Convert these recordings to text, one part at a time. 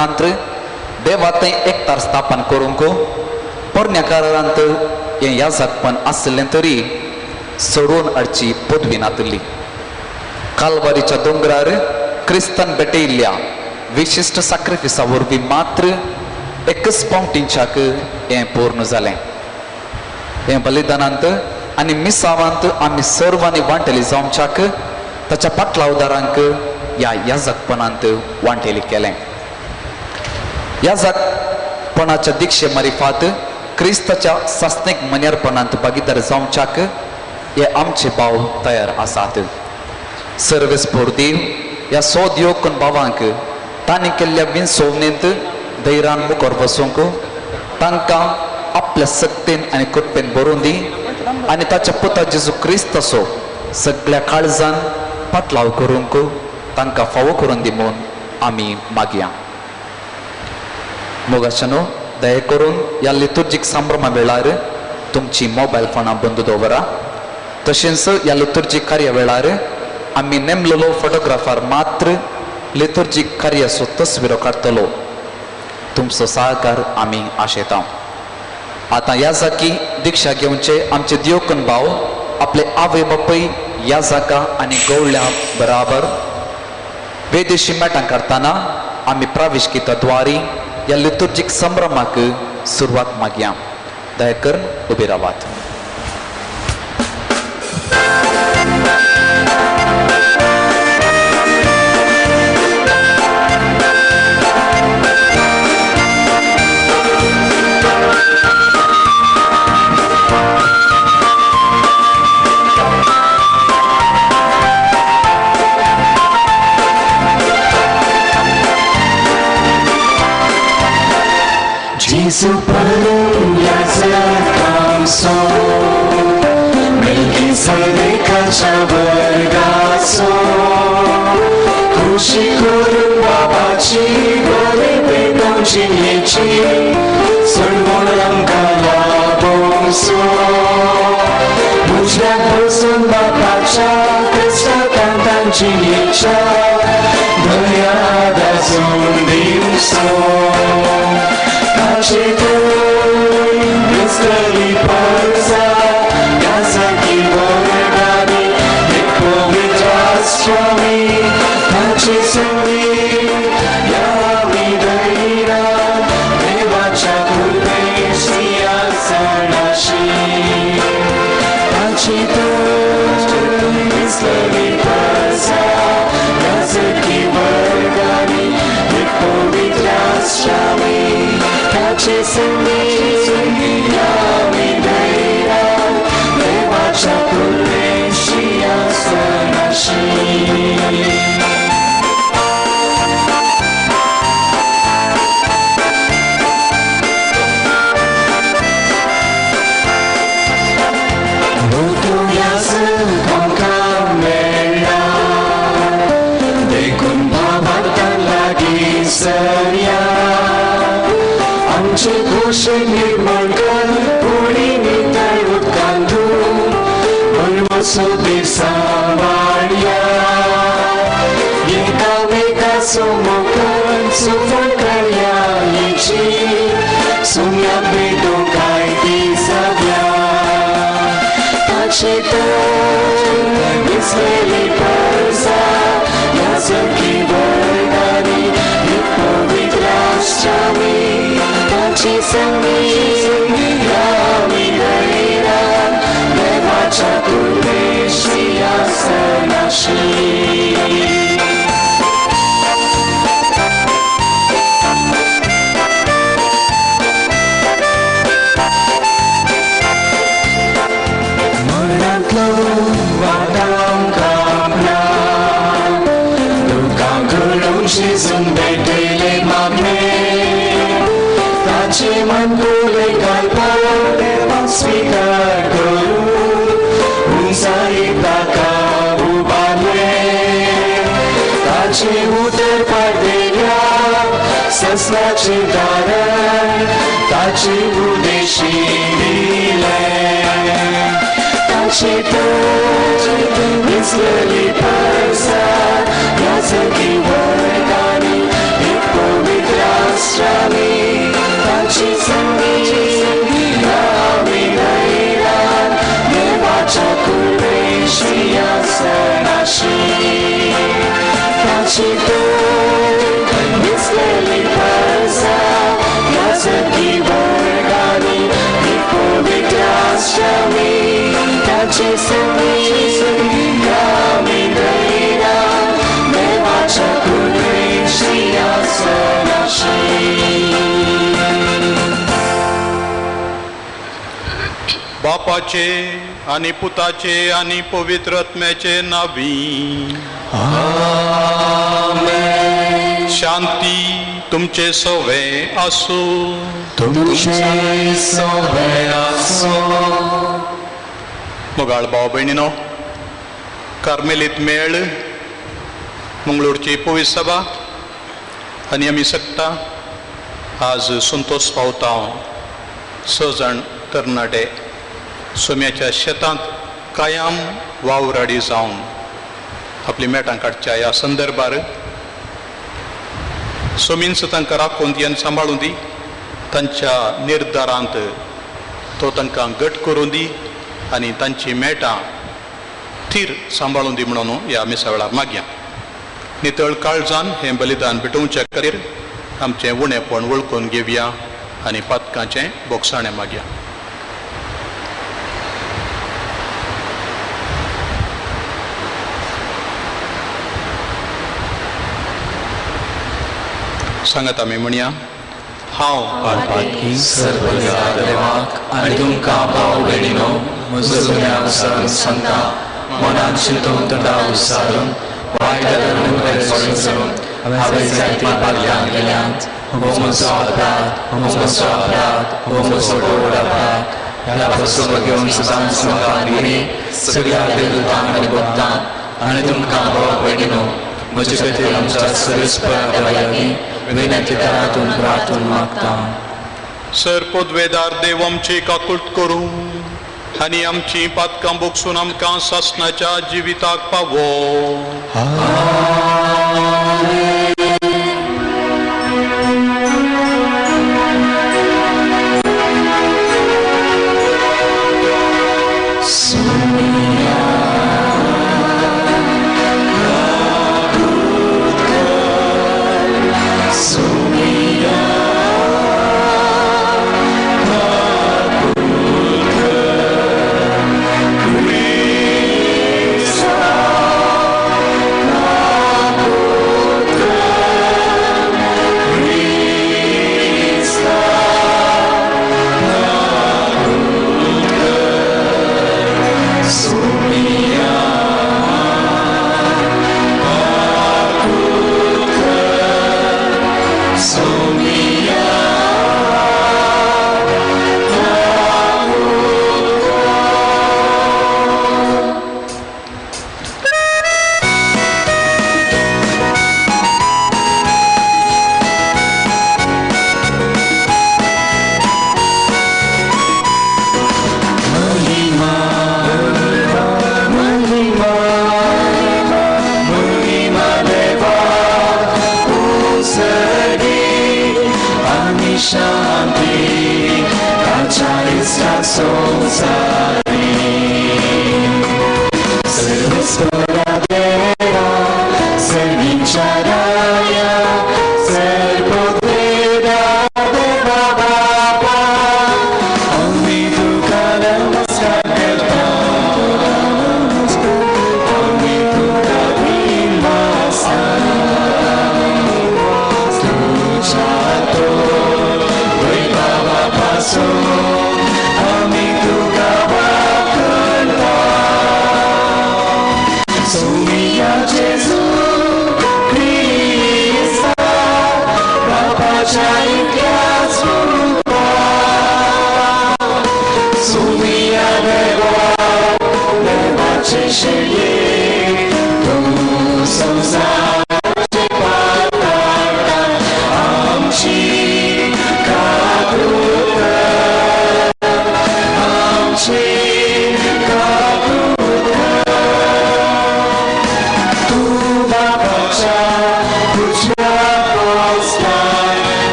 याजकांत देवा थंय एकतार स्थापन करूंक पोरण्या करारांत हें याजकपण आसलें तरी सोडून हाडची पदवी नातिल्ली. कालवारीच्या दोंगरार क्रिस्तान भेटयल्ल्या विशिश्ट साक्रिफिसा वरवीं मात्र एकच पावटींच्याक हें पूर्ण जालें. हें बलिदानांत आनी मिसावांत आमी सर्वांनी वांटेली जावच्याक ताच्या पाटलावदारांक ह्या याजकपणांत वांटेली केलें. याजकपणाच्या दिक्षे मारिफात क्रिस्ताच्या सासणीक मन्यारपणांत भागीदार जावच्याक हे आमचे भाव तयार आसात. सर्वेस्पोर देव ह्या सोद योकन भावांक तांणी केल्ल्या विनसोवणेंत धैर्यान मुखार वचूंक तांकां आपल्या सक्तेन आनी कृपेन भरून दी आनी ताच्या पुता जेजू क्रिस्ताचो सगळ्या काळजान पाटलाव करूंक तांकां फावो करून दी म्हूण आमी मागया. मोगाच्यानो, दया करून ह्या लितुर्जीक संभ्रमा वेळार तुमची मोबायल फोनां बंद दवरा. तशेंच ह्या लितुर्जीक कार्या वेळार आमी नेमलेलो फोटोग्राफर मात्र लितुर्जीक कार्याचो तस्विरो काडटलो. तुमचो सहकार आमी आशेता. आतां ह्या जाकी दिक्षा घेवचे आमचे दियोकन भाव आपले आवय बापूय ह्या जाका आनी गवळ्या बराबर वेदेशी मेटां काडटना आमी प्राविश्किता द्वारी ह्या लितुर्जीक संभ्रमाक सुरवात मागया. दया करून उबी रावात. Jesu परम याजकांचो मेल्कीसेदेकाच्या वर्गाचो खुशी करून बाबाची बरे पेटोवन जिणेची सणवण आमकां लाभोवचो. उजव्याक बसून बापाच्या क्रिस्तान जिणेच्या दया दाजून दिवचो. ताचे थंय दिसतली परसा याजकी वर्गांनी एक पवित्र आश्रमी ताचे सवी ह्या आमी धैर्यान देवाच्या कृपेन सिंहासनाशी. ताचे थंय दिसतली परसा याजकी वर्गांनी एक पवित्र आश्रमी ताचे संगी ह्या आमी धैर्यान देवाच्या कृपेन सिंहासनाशी. आमकां मेळ्ळा देखून भावार्थान लागीं सरया. आमचे खोशे निर्माण कर कुडी नितळ उदकान धूवन भरवसो सांबाळया. एकामेकाचो मुखार सुफळ करया हेची सुम्या भेटो काय ती जाव्या. ताचे थंय दिसलेली परसा याजकी वर्गांनी एक पवित्र आश्रमी ताचे संगी ह्या आमी धैर्यान देवाच्या कृपेन सिंहासनाशी. मरणांतलो वाट आमकां आपणा दुकां घडोवन शिजून भेटयले मागणे ताचे मनकुले घालपाक देवाक स्विकार करून उंचायेक ताका उबारले. ताचे उतर पाडलेल्या ससनाचे दारण ताचे उदेशी दिले. ताचे थंय दिसलेली परसा याजकी वर्गांनी एक पवित्र देवाचे सगळी आमी दयना देवाच्या कृपेची आसनाशी. बापाचे आनी पुताचे आनी पवित्र आत्म्याचे नावी. आमेन. शांती तुमचे सवे आसूं. तुमचे सवे आसूं. मोगाळ भाव भयणीनो, कार्मेलीत मेळ मंगळूरची पवित्र सभा आनी आमी सकता आज संतोष पावता. स जाण तरणाटे सोम्याच्या शेतांत कायम वावराडी जावन आपली मेटां काडच्या ह्या संदर्भार सोमींच तांकां राखून दी आनी सांबाळून दी, तांच्या निर्धारांत तो तांकां घट करून दी आनी तांची मेटां थीर सांबाळून दी म्हणून ह्या मिसा वेळार मागया. नितळ काळजान हें बलिदान भेटोवच्या खातीर आमचें उणेपण वळखून घेवया आनी पातकांचें बोगसाणें मागया. सांगात आमी म्हणया, हांव पातकी सर्वल्या देवाक आनी तुमकां भाव भयणीनो म्हजो गुन्यांव विसरून सांगता, मनान चिंतून तोंडा विचारून वायट करून हांवें जायतीं पातकां केल्यांत. हो म्हजो अपराध, हो म्हजो अपराध, हो म्हजो व्हड अपराध. ह्या पासून घेवन सदांच म्हाका सगळ्या देवदूतांक आनी भक्तांक आनी तुमकां भाव भयणीनो म्हजे खातीर आमच्या सर्वेस्पर देवा लागीं विनंती करातून प्रार्थून मागता. सर पदवेदार देव आमची काकूट करूं आनी आमची पातकां बोगसून आमकां सासणाच्या जिविताक पावो.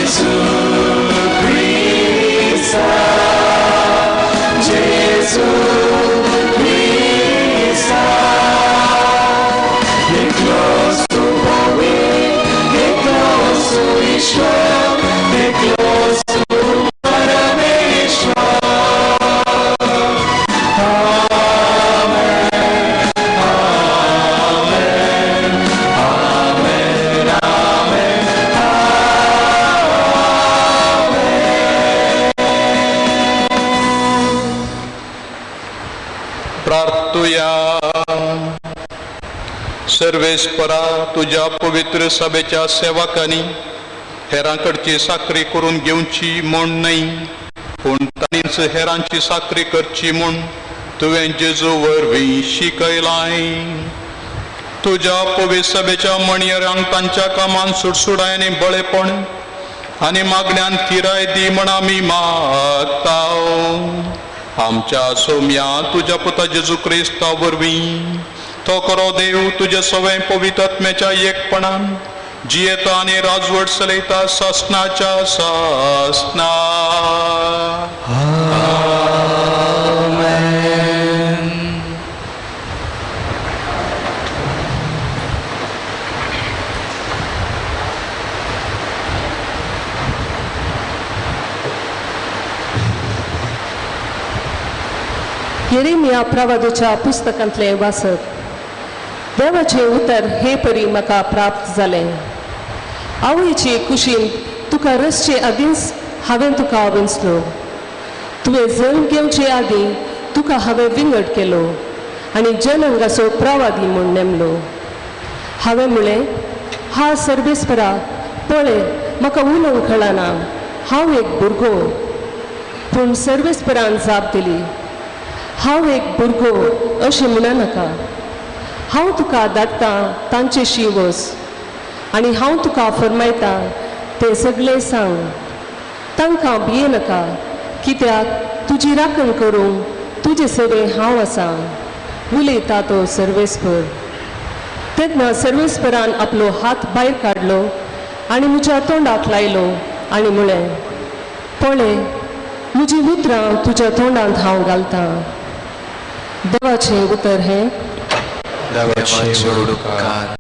Gesù Cristo, Gesù सर्वेस्परा तुज्या पवित्र सभेच्या सेवकांनी हेरांकडची साकरी करून घेवची म्हूण न्हय, पूण तांणीच हेरांची साकरी करची म्हूण तुवें जेजू वरवीं शिकयलाय. तुज्या पवित्र सभेच्या मणयरांक तांच्या कामान सुडसुडाय आनी बळेपण आनी मागण्यान थिराय दी म्हण आमी मागता. आमच्या सोम्या तुज्या पुता जेजू क्रिस्ता वरवीं तो खरो देव तुज्या सवय पवित्र आत्म्याच्या एकपणान जियेता आनी राजवट चलयता सासनाच्या सासना. येरेमिया प्रवादाच्या पुस्तकांतलें वाचप. देवाचें उतर हे परी म्हाका प्राप्त जालें. आवयचे कुशीन तुका रसचे आदींच हांवें तुका वेंचलो. तुवें जल्म घेवचे आदीं तुका हांवें विंगड केलो आनी जनंगाचो प्रवादी म्हूण नेमलो. हांवें म्हळें, हा सर्वेस्परा, पळय म्हाका उलोवंक कळना, हांव एक भुरगो. पूण सर्वेस्परान जाप दिली, हांव एक भुरगो अशें म्हणा नाका. हांव तुका धाडटा तांचेशी वच आनी हांव तुका फरमायता तें सगळें सांग. तांकां भिये नाका, कित्याक तुजी राखण करूंक तुजे सगळें हांव आसा, उलयता तो सर्वेस्पर. तेन्ना सर्वेस्परान आपलो हात भायर काडलो आनी म्हज्या तोंडाक लायलो आनी म्हळें, पळय म्हजीं उतरां तुज्या तोंडांत हांव घालतां. देवाचें उतर हें. देवाचे व्हड उपकार.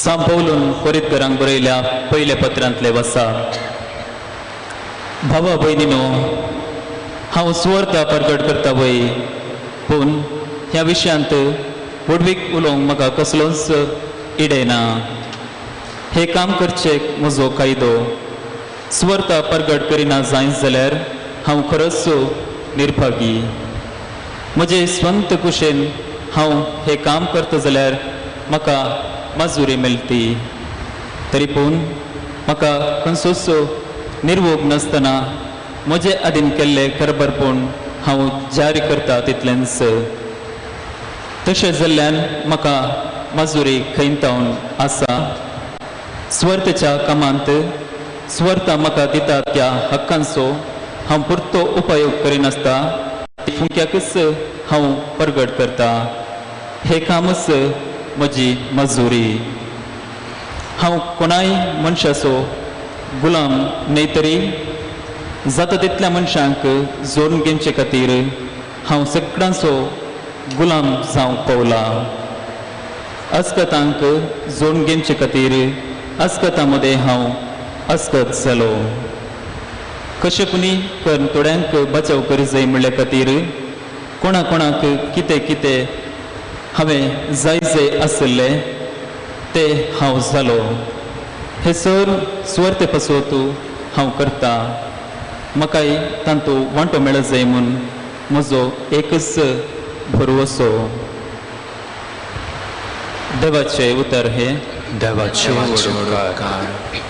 सांपवलून कोरीतकरांक बरयल्या पयल्या पत्रांतले वसा. भावा भयणीनो, हांव सुवार्थ परगट करता वय, पूण ह्या विशयांत व्हडवीक उलोवंक म्हाका कसलोच इडे ना. हें काम करचें म्हजो कायदो. सुवार्थ परगट करिना जायच जाल्यार हांव खरोच निर्भागी. म्हजे स्वंत कुशेन हांव हें काम करता जाल्यार म्हाका मजुरी मेळटी, तरी पूण म्हाका खंयचोच निर्वोग नासतना म्हजे आदीन केल्लें करबरपूण हांव जारी करता तितलेंच. तशें जाल्ल्यान म्हाका मजुरी खंयतावन आसा. स्वर्थच्या कामांत स्वर्थ म्हाका दिता त्या हक्कांचो हांव पुरतो उपयोग करिनासता फुंक्याकच हांव परगट करता. हें कामच म्हजी मजुरी. हांव कोणाय मनशाचो गुलाम न्हय, तरी जाता तितल्या मनशांक जोडून घेवचे खातीर हांव सगळ्यांचो गुलाम जावंक पावला. अस्कतांक जोडून घेवचे खातीर अस्कतां मदें हांव अस्कत जालो. कशें पुणी कर थोड्यांक बचाव करी जाय म्हणल्या खातीर कोणा कोणाक कितें कितें हांवें जाय जाय आशिल्लें तें हांव जालो. हे सर सुवार्थे पासत हांव करता. म्हाकाय तांतू वांटो मेळत जाय म्हूण म्हजो एकच भरवसो. देवाचें उतर हें. देवाचे उपकार.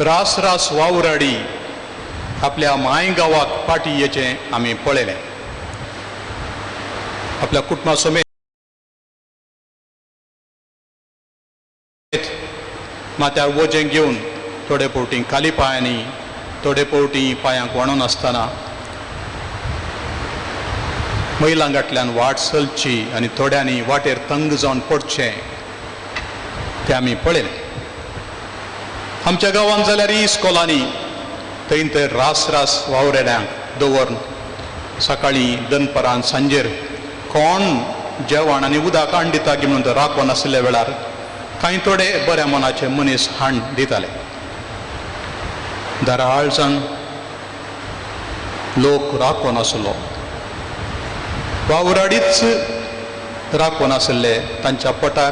रास रास वावराडी आपल्या माय गांवाक पाटी येचें आमी पळयलें. आपल्या कुटुंबा समेत माथ्यार वजें घेवन थोडे फावटी खाली पांयांनी, थोडे फावटी पांयांक वणोन आसतना मैलांगांतल्यान वाट चलची आनी थोड्यांनी वाटेर तंग जावन पडचें तें आमी पळयलें. आमच्या गांवांत जाल्यार इस्कोलांनी थंय थंय रास रास वावरेड्यांक दवरून सकाळीं, दनपरान, सांजेर कोण जेवण आनी उदक हाण दिता की म्हणून राखून आशिल्ल्या वेळार कांय थोडे बऱ्या मनाचे मनीस हाण दिताले. दराळ जावन लोक राखून आसलो, वावराडीच राखून आशिल्ले. तांच्या पोटार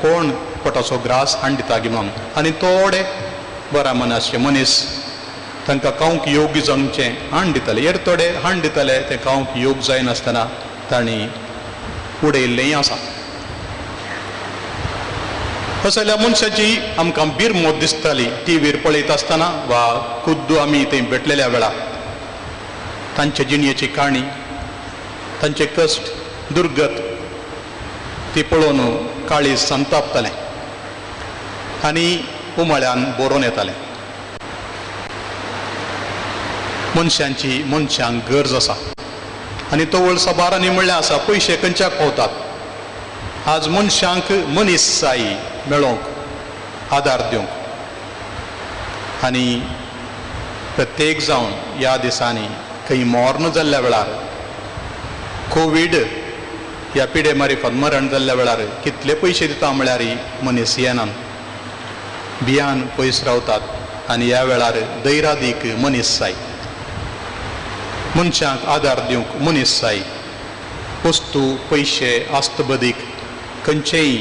कोण पोटाचो ग्रास हाण दिता की म्हणून आनी थोडे बऱ्या मनाचे मनीस तांकां खावंक योग्य जावचें हाण दिताले. हेर थोडे हाण दिताले ते खावंक योग्य जायनासतना तांणी उडयल्लेंय आसा. असल्या मनशाची आमकां बिरमोत दिसताली टिवीर पळयत आसतना वा खुद्द आमी थंय भेटलेल्या वेळार. तांचे जिणयेची काणी, तांचे कश्ट, दुर्गत ती पळोवन काळीज संतापतालें आनी उमाळ्यान बरोवन येतालें. मनशांची मनशांक गरज आसा आनी तवळ साबारांनी म्हणलें आसा, पयशे खंयच्याक पावतात. आज मनशांक मनीस जाय मेळोवंक, आदार दिवंक आनी प्रत्येक जावन ह्या दिसांनी खंय मर्ण जाल्ल्या वेळार, कोवीड ह्या पिडे मारिफात मरण जाल्ल्या वेळार कितले पयशे दिता म्हळ्यार मनीस येनात, भियान पयस रावतात आनी ह्या वेळार दैरादीक मनीस जाय, मनशांक आदार दिवंक मनीस जाय. वस्तू, पयशे, आस्तबदीक खंयचेय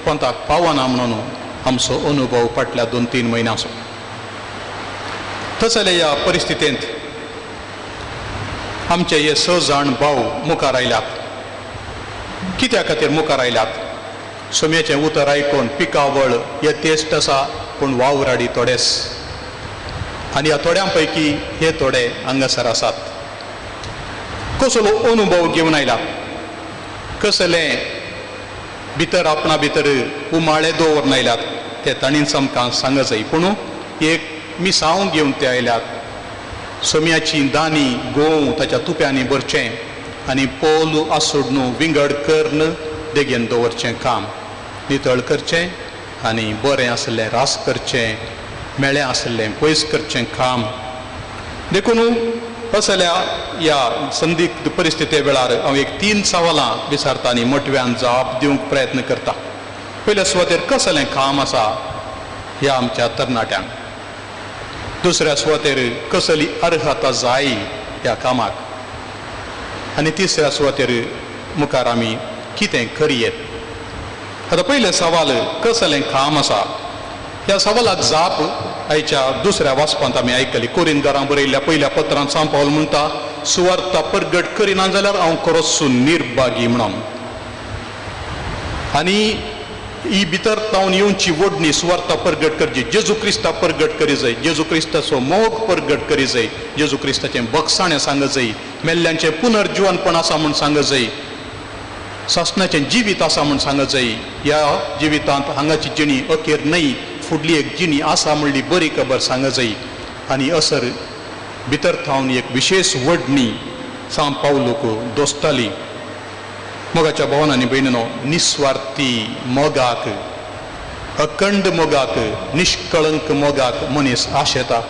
पोंताक पावना म्हणून आमचो अनुभव फाटल्या 2-3 म्हयन्यांचो. तसले ह्या परिस्थितींत आमचे हे 6 जाण भाव मुखार आयल्यात. कित्या खातीर मुखार आयल्यात? सोम्याचें उतर आयकून पिकावळ यथेश्ट आसा पूण वावराडी थोडेच आनी ह्या थोड्यां पैकी हे थोडे हांगासर आसात. कसलो अनुभव घेवन आयला, कसले भितर आपणा भितर उमाळे दवरून आयल्यात ते ताणीच आमकां सांग जाय. पूण एक मिसांव घेवन ते आयल्यात. सोम्याची दानी गोंव ताच्या तुप्यांनी भरचें आनी पोल आसोडणू विंगड कर्ण देगेन दवरचें काम, नितळ करचें आनी बरें आसलें रास करचें, मेळें आसलें पयस करचें काम. देखून असल्या ह्या संदिग्ध परिस्थिती वेळार हांव एक 3 सवालां विचारता आनी मोटव्यान जाप दिवंक प्रयत्न करता. पयल्या सुवातेर कसलें काम आसा ह्या आमच्या तरणाट्यांक, दुसऱ्या सुवातेर कसली अर्हता जाय ह्या कामाक, आनी तिसऱ्या सुवातेर मुखार आमी कितें करयेत. आतां पयलें सवाल कसलें काम आसा, ह्या सवालाक जाप आयच्या दुसऱ्या वाचपांत आमी आयकली. कोरिंदरां बरयल्ल्या पयल्या पत्रांत सांव पावल म्हणटा, सुवार्ता परगट करिना जाल्यार हांव खरोच निर्भागी म्हणून. आनी ही भितर तावन येवची वडणी सुवार्ता परगट करची, जेजू क्रिस्ता परगट करी जाय, जेजू क्रिस्ताचो मोग परगट करी जाय, जेजू क्रिस्ताचें बगसाणें सांग जाय, मेल्ल्यांचें पुनर्जिवनपण आसा म्हूण सांग जाय, सासणाचें जिवीत आसा म्हूण सांग जाय. ह्या जिवितांत हांगाची जिणी अखेर न्हय, फुडली एक जिणी आसा म्हणली बरी खबर सांग जाय. आनी असर भितर थावन एक विशेष वडणी सांव पावलूक दोस्ताली. मोगाच्या भोवन आनी भयणीनो, निस्वार्थी मोगाक, अखंड मोगाक, निष्कळंक मोगाक मनीस आशेता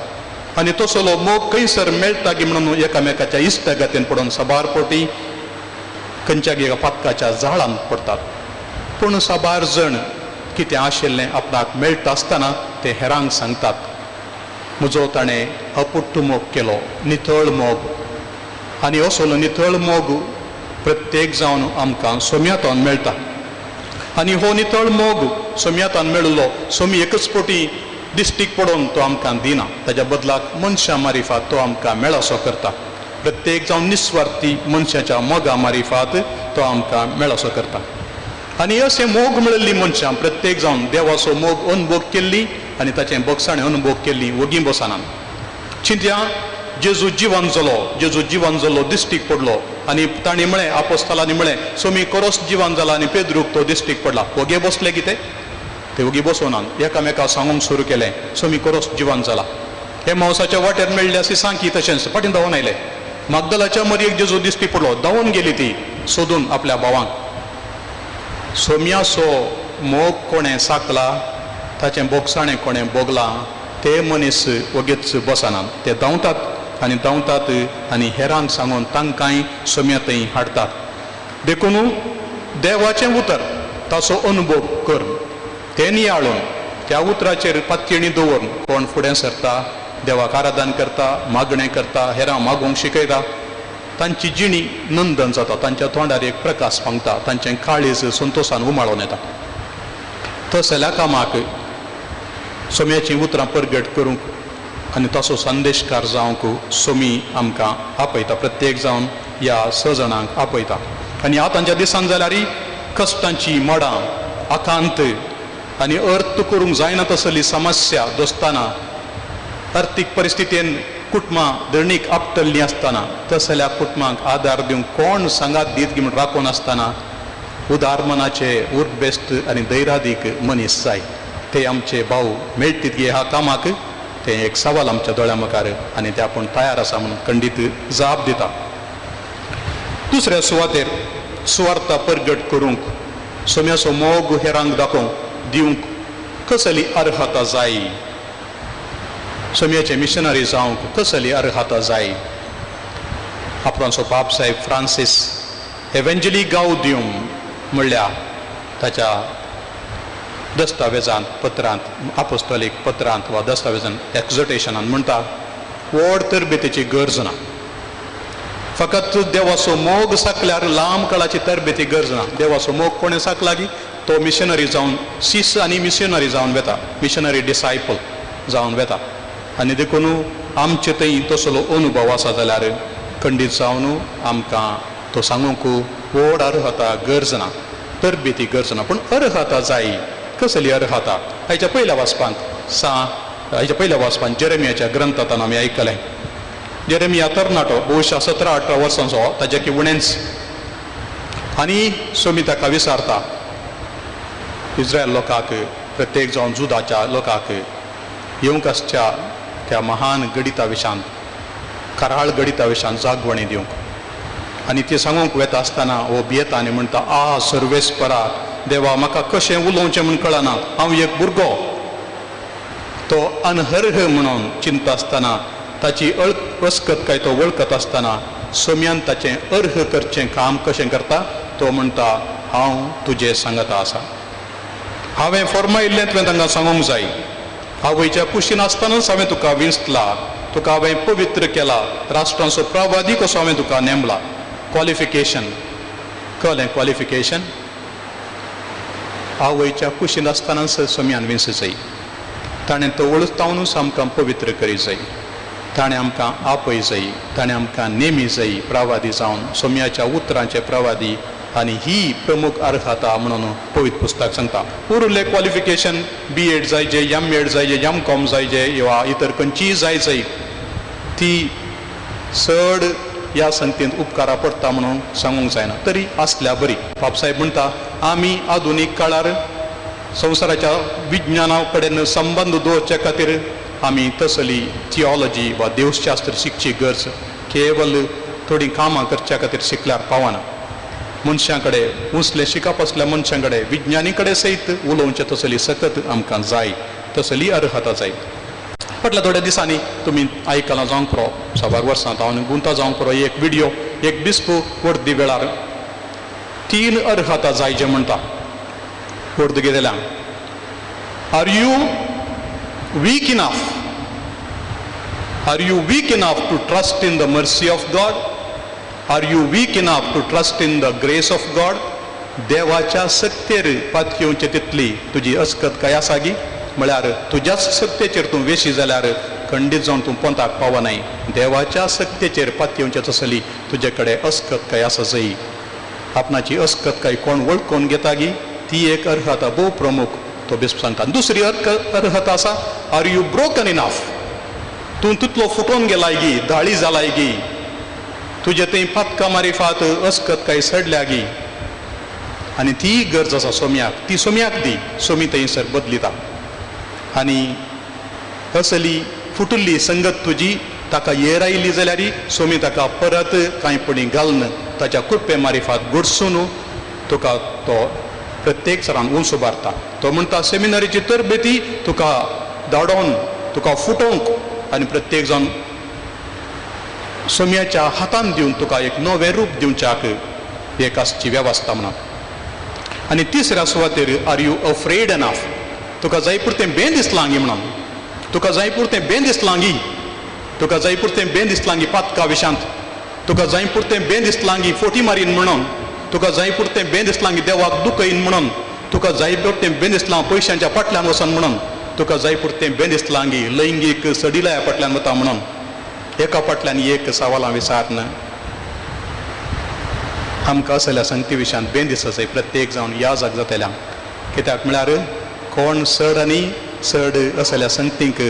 आनी तसलो मोग खंयसर मेळटा की म्हणून एकामेकाच्या इश्टागतीन पडून साबार फावटी खंयच्या एका पातकाच्या जाळांत पडटात. पूण साबार जण कितें आशिल्लें आपणाक मेळटा आसतना ते हेरांक सांगतात, म्हजो ताणें अपुट्ट मोग केलो, नितळ मोग. आनी असलो नितळ मोग प्रत्येक जावन आमकां सोम्यातान मेळटा. आनी हो नितळ मोग सोम्यातान मेळिल्लो सोमी एकच फावटी दिश्टीक पडोवन तो आमकां दिना, ताच्या बदलाक मनशां मारिफात तो आमकां मेळसो करता. प्रत्येक जावन निस्वार्थी मनशाच्या मोगा मारिफात तो आमकां मेळसो करता. आनी अशें मोग मेळिल्ली मनशां प्रत्येक जावन देवाचो मोग अनुभव केल्ली आनी ताचें बोगसाणें अनुभव केल्ली वोगी बसनात. चिंत्या जेजू जिवन जालो, जेजू जिवन जालो दिश्टीक पडलो आनी तांणी म्हळें, आपोस्तलांनी म्हळें, सोमी कोरोस जिवन जाला आनी पेद्रूक तो दिश्टीक पडला. वोगे बसले कितें? ते वोगी बसोनात, एकामेका सांगूंक सुरू केलें, सोमी कोरोस जिवन जाला. हे मावसाच्या वाटेर मेळ्ळी अशी सांकी तशेंच फाटीं धांवून आयले. मागदलाच्या मरयेक जेजू दिश्टी पडलो, धांवून गेली ती सोदून आपल्या भावांक. सोम्याचो मोग कोणें साकला, ताचें बोगसाणें कोणें भोगलां, ते मनीस वगीच बसनात, ते धांवतात आनी धांवतात आनी हेरांक सांगून तांकांय सोम्या थंय हाडटात. देखून देवाचें उतर ताचो अनुभव कर, तें नियाळून त्या उतराचेर पातयेणी दवरून कोण फुडें सरता, देवाक आराधन करता, मागणें करता, हेरांक मागूंक शिकयता, तांची जिणी नंदन जाता, तांच्या तोंडार एक प्रकाश पांगता, तांचें काळीज संतोशान उमाळून येता. तसल्या कामाक सोम्याचीं उतरां परगट करूंक आनी तसो संदेशकार जावंक सोमी आमकां आपयता, प्रत्येक जावन ह्या स जाणांक आपयता. आनी आतांच्या दिसान जाल्यार कश्टांची मडां, आकांत आनी अर्थ करूंक जायना तसली समस्या दोस्ताना, अर्थीक परिस्थितीन कुटुंबां धरणीक आपटल्लीं आसतना तसल्या कुटुंबांक आदार दिवंक कोण सांगात दीत म्हूण राखून आसतना उदार मनाचे उर्बेस्त आनी धैर्यादीक मनीस जाय. ते आमचे भाव मेळटीत गे ह्या कामाक, तें एक सवाल आमच्या दोळ्या मुखार आनी ते आपूण तयार आसा म्हणून खंडीत जाप दिता. दुसऱ्या सुवातेर सुवार्ता परगट करूंक, सोम्याचो मोग हेरांक दाखोवंक दिवंक कसली अर्हता जाय, सोम्याचे मिशनरी जावंक कसली अर्हता जाय. आपणाचो बाप साहेब फ्रांसीस एव्हेंजली गावदियम म्हणल्या ताच्या दस्तावेजांत, पत्रांत, आपोस्तोलीक पत्रांत वा दस्तावेजांत एक्झोटेशनान म्हणटा, व्हड तरबेतीची गरज ना, फकत देवाचो मोग साकल्यार लांब काळाची तरबेती गरज ना. देवाचो मोग कोणें साकला की तो मिशनरी जावन शिस आनी मिशनरी जावन वेता, मिशनरी डिसायपल जावन वेता. आनी देखून आमचे थंय तसलो अनुभव आसा जाल्यार खंडीत जावन आमकां तो सांगूंक व्हड अर्हता गरज ना, तरबेती गरज ना, पूण अर्हता जाय. कसली अर्हता? हाच्या पयल्या वाचपांत हाच्या पयल्या वाचपांत जेरेमियाच्या ग्रंथांत आमी आयकलें. जेरेमिया तरणाटो, बहुशा 17-18 वर्सांचो, ताच्या की उणेंच, आनी सोमी ताका विचारता, इस्रायल लोकांक, प्रत्येक जावन जुदाच्या लोकांक येवंक आसच्या त्या महान गणिता विशांत, कराळ गणिता विशांत जागवणी दिवंक. आनी ती सांगूंक वेता आसतना हो भियेता आनी म्हणटा, आ सर्वेस्परा देवा, म्हाका कशें उलोवचें म्हूण कळना, हांव एक भुरगो. तो अनहर्ह म्हणून चिंता आसतना, ताची अस्कत काय तो वळखत आसतना सोम्यान ताचें अर्ह करचें काम कशें करता, तो म्हणटा, हांव तुजें सांगता आसा, हांवें फॉर्मायिल्लें तुवें तांकां सांगूंक जाय, आवयच्या कुशीन आसतनाच हांवें तुका विंचला, तुका हांवें पवित्र केला, राष्ट्रांचो प्रवादी कसो हांवें तुका नेमला. क्वॉलिफिकेशन कळ्ळें? क्वॉलिफिकेशन आवयच्या कुशीन आसतनाच सोम्यान विंच जाय, ताणें तवळतावनूच आमकां पवित्र करी जाय, ताणें आमकां आपय जाय, ताणें आमकां नेमी जाय प्रवादी जावन, सोम्याच्या उतरांचे प्रवादी. आनी ही प्रमुख अर्हता म्हणून पवित्र पुस्तक सांगता. उरिल्ले क्वॉलिफिकेशन बी एड जायजे, एम एड जायजे, एम कॉम जायजे वा इतर खंयचीय जाय जाय, ती चड ह्या संगतींत उपकारा पडटा म्हणून सांगूंक जायना, तरी आसल्या बरी. बापसाहेब म्हणटा, आमी आधुनीक काळार संवसाराच्या विज्ञाना कडेन संबंद दवरचे खातीर आमी तसली थियोलॉजी वा देवशास्त्र शिकची गरज केवल थोडीं कामां करच्या खातीर शिकल्यार पावना. मनशां कडेन उंचलें शिकप आसल्या मनशां कडेन, विज्ञानी कडेन सयत उलोवचें तसली सकत आमकां जाय, तसली अर्हता जाय. फाटल्या थोड्या दिसांनी तुमी आयकलां जावंक पुरो, साबार वर्सां हांव गुंता जावंक पुरो, एक विडियो, एक बिस्पू वर्दी वेळार 3 अर्हता जाय जे म्हणटा पुर्तुगेजांक. Are you weak enough? Are you weak enough to trust in the mercy of God? Are you weak enough to trust in the grace of God? देवाच्या सत्तेर पातयेवचे तितली तुजी अस्कत काय आसा गी? म्हळ्यार तुज्याच सत्तेचेर तूं वेशी जाल्यार खंडीत जावन तूं पोंताक पावनाय. देवाच्या सत्तेचेर पातयेवचे तसली तुजे कडेन अस्कत काय आसा जय. आपणाची अस्कत काय कोण वळखून घेता गी? ती एक अर्हता भोव प्रमुख. तो बिस्प सांगता. दुसरी अर्हता आसा, are you broken enough, तूं तितलो फुटोवन गेलाय गी, धाळी जालाय गी, तुजे थंय पातकां मारिफात अस्कत काय सडल्या गी, आनी ती गरज आसा सोम्याक, ती सोम्याक दी, सोमी थंयसर बदलिता. आनी असली फुटुल्ली संगत तुजी ताका येर आयली जाल्यार सोमी ताका परत कांय पणी घालून ताच्या कृपे मारिफात गुडसून तुका तो प्रत्येक सरान उंच उबारता. तो म्हणटा सेमिनरीची तरबेती तुका धाडोवन तुका फुटोवंक आनी प्रत्येक जावन सोम्याच्या हातान दिवन तुका एक नवें रूप दिवच्याक एक आसची वेवस्था म्हणा. आनी तिसऱ्या सुवातेर are you afraid enough, तुका जाय पुरतें बें दिसलां गी म्हणून, तुका जाय पुरतें बें दिसलां गी, तुका जाय पुरतें बें दिसलां गी पातका विशांत, तुका जाय पुरतें बें दिसलां गी फोटी मारीन म्हणून, तुका जाय पुरतें बें दिसलां गी देवाक दुखयन म्हणून, तुका जाय पुरतें बें दिसलां पयशांच्या फाटल्यान वचन म्हणून, तुका जाय पुरतें बें दिसलां गी लैंगीक सडिलाया फाटल्यान वता म्हणून, एका फाटल्यान एक सवालां विचारन आमकां असल्या संगती विशयांत बें दिसत प्रत्येक जावन ह्या जाग जातल्या. कित्याक म्हळ्यार कोण चड आनी चड असल्या संगतींक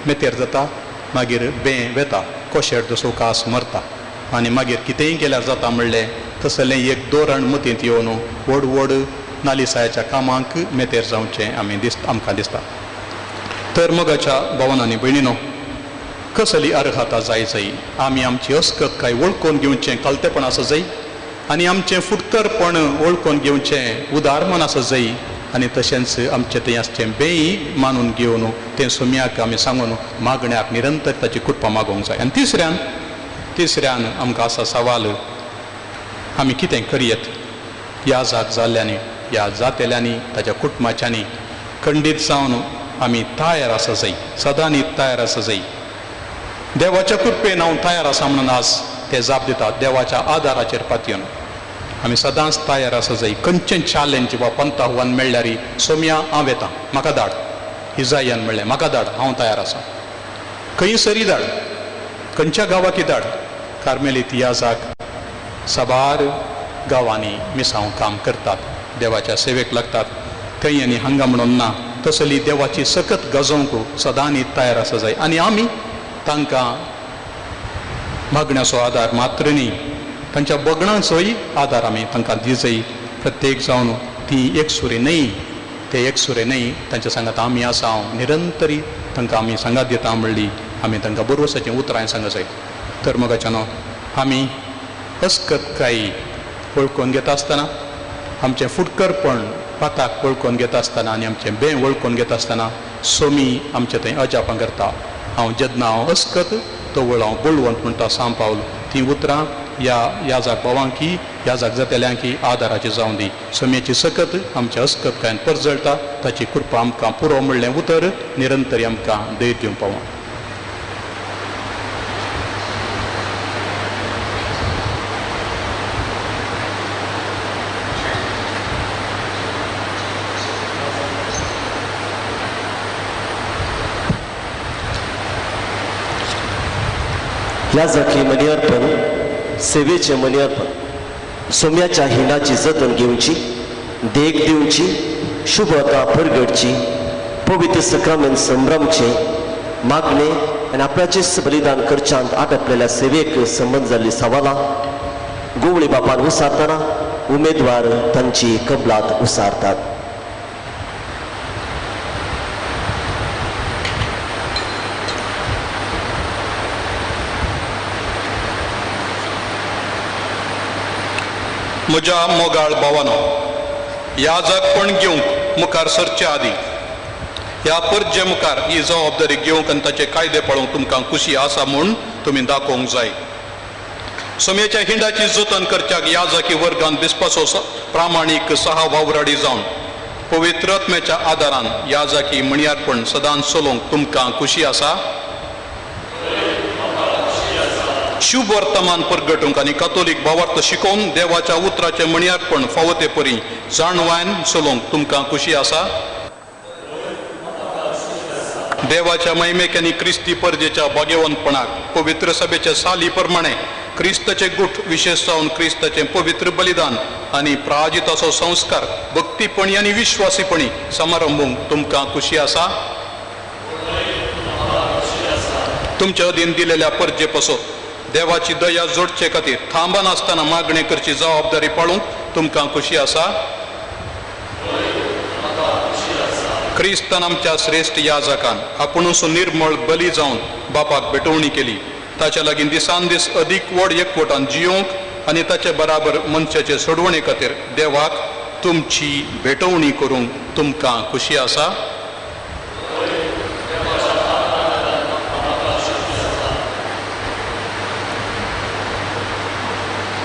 मेतेर जाता, मागीर बें वेता, कोशेर जसो कास मरता आनी मागीर कितेंय केल्यार जाता म्हणलें तसलें एक धोरण मतींत येवन व्हड व्हड नालिसायाच्या कामांक मेतेर जावचें आमी आमकां दिसता. तर मोगाच्या भावान आनी भयणीनो, कसली अर्हता जाय जाय, आमी आमची अस्कत काय वळखून घेवचें कालतेपण आसा जाय आनी आमचें फुटकरपण वळखून घेवचें उदारमन आसा जाय आनी तशेंच आमचें थंय आसचें बेंय मानून घेवन तें सोम्याक आमी सांगून मागण्याक निरंतर ताची कृपा मागोवंक जाय. आनी तिसऱ्यान आमकां आसा सवाल, आमी कितें करयेत ह्या जाग जाल्ल्यांनी, ह्या जातेल्यांनी, ताच्या कुटुंबाच्यांनी खंडीत जावन आमी तयार आसा जाय, सदांनी तयार आसा जाय. देवाच्या कृपेन हांव तयार आसा म्हणून आज ते जाप दितात, देवाच्या आदाराचेर पातयेवन आमी सदांच तयार आसा जाय. खंयचें चॅलेंज वा पंताहवान मेळ्ळ्यार सोम्या हांव येता, म्हाका धाड, इजायान म्हणलें म्हाका धाड, हांव तयार आसा, खंय सरी धाड, खंयच्या गांवाकी धाड. कार्मेलीत ह्या जाग साबार गांवांनी मिसांव काम करतात, देवाच्या सेवेक लागतात, थंय आनी हांगा म्हणून ना, तसली देवाची सकत गाजोवंक सदांनी तयार आसा जाय. आनी आमी तांकां मागण्याचो आदार मात्र न्ही, तांच्या बगणांचोय आदार आमी तांकां दिजय. प्रत्येक जावन ती एकसुरी न्हय, ते एकसुरे न्हय, तांच्या सांगात आमी आसा, हांव निरंतरी तांकां आमी सांगात दिता म्हणली आमी तांकां बरोवपाचें उतरां सांगा जाय. तर मोगाच्यानो, आमी अस्कत काय वळखून घेता आसतना, आमचें फुटकरपण पाताक वळखून घेता आसतना आनी आमचें बें वळखून घेता आसतना सोमी आमचें थंय अजापां करता. हांव जेन्ना हांव अस्कत तवळ हांव बळवंत म्हणटा सांव पावल. तीं उतरां ह्या ह्या जाग भावांकी, ह्या जाग जातेल्यांकी आदाराची जावं दी. सोम्याची सकत आमच्या अस्कत कांय परजळटा, ताची कृपा आमकां पुरो म्हणलें उतर निरंतरी आमकां धैर्य दिवंक पावो. ह्या जाकी मनी अर्पण, सेवेचें मनी अर्पण, सोम्याच्या हिणाची जतन घेवची, देख दिवची, शुभता परगटची, पवित्र सक्रामेन संभ्रमचें मागणें आनी आपल्याचेच बलिदान करच्यांत आटपलेल्या सेवेक संबंद जाल्ली सवालां गोवळी बापान उसारतना उमेदवार तांची कबलात उसारतात. म्हज्या मोगाळ भावानो, ह्या जगपण घेवंक मुखार सरचे आदीं ह्या परजे मुखार ही जबाबदारी घेवंक आनी ताचे कायदे पाळोवंक तुमकां खुशी आसा म्हूण तुमी दाखोवंक जाय. सोम्याच्या हिंडाची जतन करच्याक ह्या जाकी वर्गान दिसपाचो प्रामाणीक सहा वावराडी जावन पवित्र आत्म्याच्या आदारान ह्या जाकी म्हणयारपण सदांच चलोवंक तुमकां खुशी आसा. शुभ वर्तमान परगटूंक आनी कातोलीक भावार्थ शिकोवन देवाच्या उतराचें म्हणयारपण फावो ते परी जाणवायन चलोवंक तुमकां खुशी आसा. देवाच्या महिमेक आनी क्रिस्ती परजेच्या भाग्यवंतपणाक पवित्र सभेच्या साली प्रमाणे क्रिस्ताचे गुट विशेष जावन क्रिस्ताचें पवित्र बलिदान आनी प्राजिताचो संस्कार भक्तीपणी आनी विश्वासीपणी समारंभूंक तुमकां खुशी आसा? तुमच्या अधीन दिलेल्या परजे पसत देवाची दया जोडचे खातीर थांबनासतना मागणी करची जबाबदारी पाळूंक तुमकां खुशी आसा? क्रिस्तान आमच्या श्रेश्ठ याजकान आपुणूच निर्मळ बली जावन बापाक भेटवणी केली, ताच्या लागीं दिसान दीस अदीक व्हड एकवटान जियोंक आनी ताचे बराबर मनशाचे सोडवणे खातीर देवाक तुमची भेटवणी करूंक तुमकां खुशी आसा?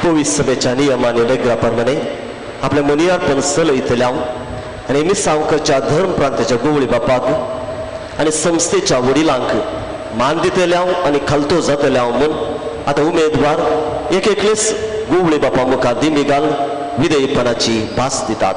पवित्र सभेच्या नियम आनी नेग्रा प्रमाणे आपल्या मनियार्पण चलयतल्या आनी मिसांव करच्या धर्म प्रांताच्या गोवळी बापाक आनी संस्थेच्या वडिलांक मान दितल्या आनी खालतो जातल्या म्हूण आतां उमेदवार एक एकलेच गोवळी बापा मुखार दिमी घालून विधेयपणाची भास दितात.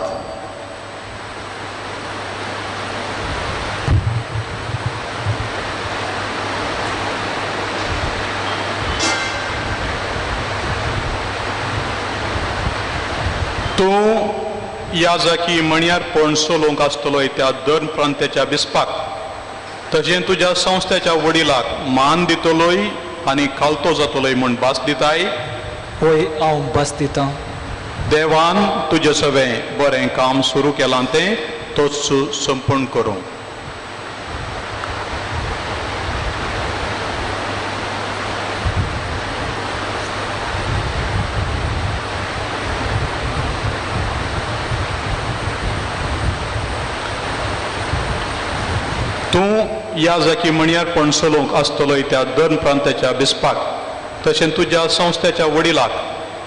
तूं याजकी मणयार चलोवंक आसतलोय त्या धर्म प्रांत्याच्या बिस्पाक, तशें तुज्या संस्थेच्या वडिलाक मान दितलोय आनी खालतो जातलोय म्हूण भास दिताय? वय, हांव भास दितां. देवान तुजें सगळें बरें काम सुरू केलां तें तोच संपूर्ण करूं. तूं याजकी मणयार चलोवंक आसतलोय त्या धर्म प्रांताच्या बिस्पाक, तशें तुज्या संस्थेच्या वडिलाक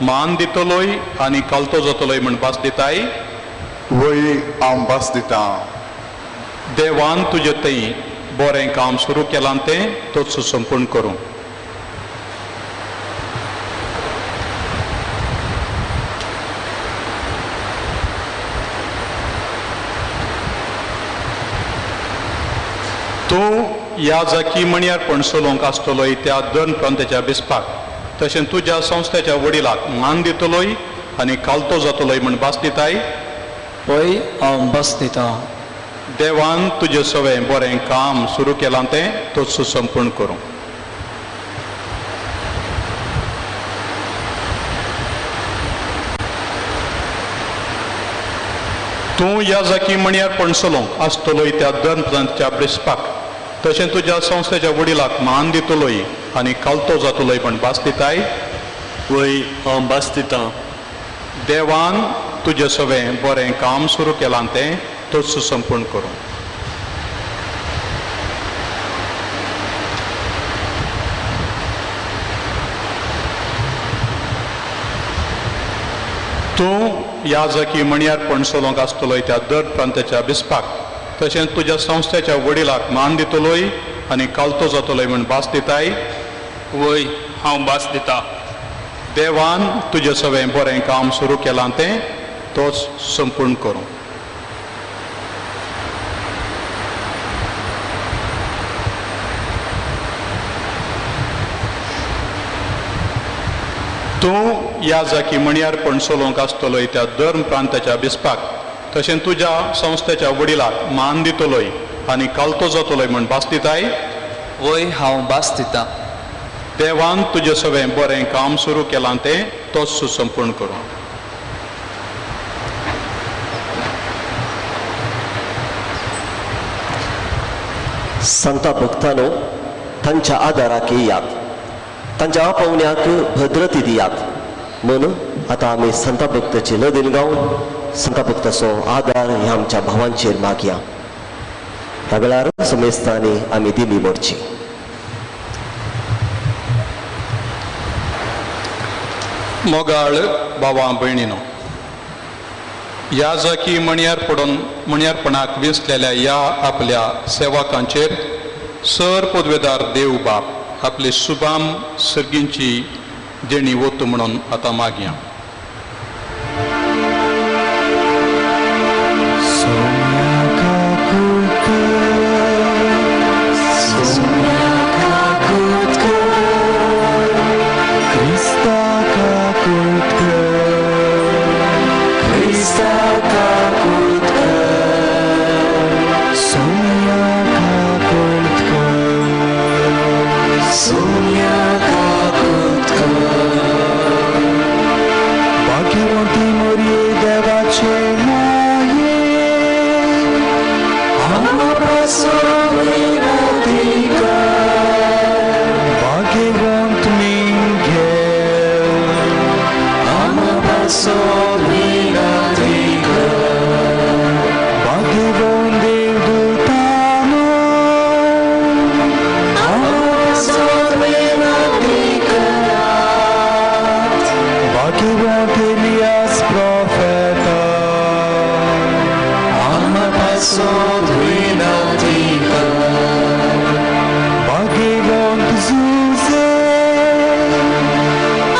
मान दितलोय आनी खालतो जातलोय म्हूण भास दिताय? वय, हांव भास दितां. देवान तुजें थंय बरें काम सुरू केलां तें तोच संपूर्ण करूं. तूं याजकी मणयार चलोवंक आसतलोय त्या धर्म प्रांताच्या बिस्पाक, तशें तुज्या संस्थेच्या वडिलाक मान दितलोय आनी खालतो जातलोय म्हूण भास दिताय? वय, हांव भास दितां. देवान तुजें सगळें बरें काम सुरू केलां तें तोच संपूर्ण करूं. तूं याजकी मणयार चलोवंक आसतलोय त्या धर्म प्रांताच्या बिस्पाक, तशें तुज्या संस्थेच्या वडिलाक मान दितलोय आनी खालतो जातलोय म्हूण भास दिताय? वय, हांव भास दितां. देवान तुजें सगळें बरें काम सुरू केलां तें तोच संपूर्ण करूं. तूं याजकी मणयार चलोवंक आसतलोय त्या धर्म प्रांताच्या बिस्पाक, तशेंच तुज्या संस्थेच्या वडिलाक मान दितलोय आनी खालतो जातलोय म्हूण भास दिताय? वय, हांव भास दितां. देवान तुजें सगळें बरें काम सुरू केलां तें तोच संपूर्ण करूं. तूं याजकी मणयार चलोवंक आसतलोय त्या धर्म प्रांताच्या बिस्पाक, तशें तुज्या संस्थेच्या वडिलाक मान दितलोय आनी खालतो जातलोय म्हूण भास दिताय? वय, हांव भास दितां. देवान तुजें सगळें बरें काम सुरू केलां तें तोच संपूर्ण करूं. संता भक्तानो तांच्या आदाराक येयात, तांच्या आपोवण्याक भद्रती दियात म्हूण आतां आमी संता भक्ताची लदीन गावन संता भक्ताचो आदार ह्या आमच्या भावांचेर मागया. ह्या वेळार समेस्तांनी आमी दिमी मोडची. मोगाळ भावा भयणीनो, याजकी मणयार पडून मणयारपणाक विंचलेल्या ह्या आपल्या सेवकांचेर सर पदवेदार देव बाप आपले सुबाम सर्गींची देणी वतू म्हणून आतां मागया. क्रिस्ता काकूत कर, सोम्या काकूत कर, सोम्या काकूत कर. भाग्यवंती मोरये देवाचे माये, आम्हा पासून विनंती कर. भाग्यवंत मिंगेल, आम्हा पासून विनंती कर. भाग्यवंत देवदूतानो, आम्हा पासून विनंती करात. भाग्यवंत एलियास प्रोफेता, आम्हा पासून विनंती कर. भाग्यवंत जुझे,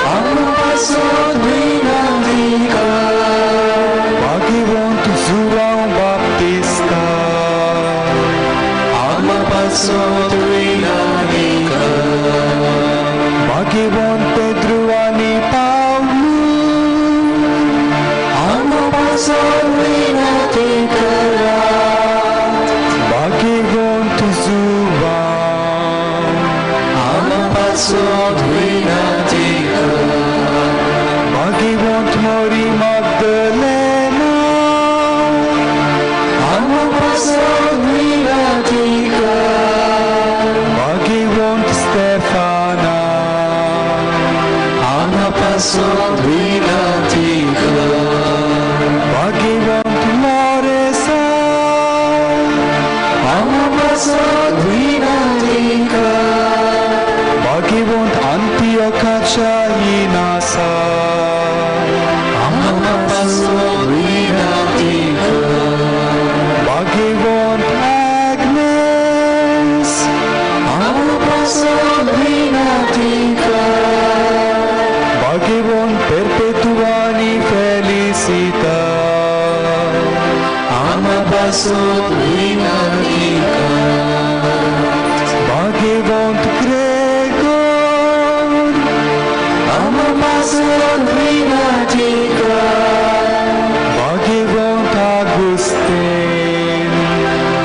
आम्हा पासून विनंती कर. भाग्यवंत जुआंव बाप्तिस्ता, आम्हा पासून विनंती कर. भाग्यवंत पेद्रू आनी पावलू, आम्हा पासून विनंती करात. भाग्यवंत जुआंव, आम्हा पासून विनंती कर. भाग्यवंत मोरी मागदलेना, आम्हा पासून विनंती कर. भाग्यवंत स्टेफाना, आम्हा पासून विनंती कर. भाग्यवंत लॉरेसा, आम्हा पासून विनंती कर. भाग्यवंत अंतियोकाच्या इनासा, आम्हा पासून विनंती कर. भाग्यवंत आग्नेस, आम्हा पासून विनंती कर. भाग्यवंत पेर्पेतुआ आनी फेलिसिता, आम्हा पासून विनंती कर. भाग्यवंत ग्रेगोर, आम्हा पासून विनंती कर. भाग्यवंत आगुस्तेन,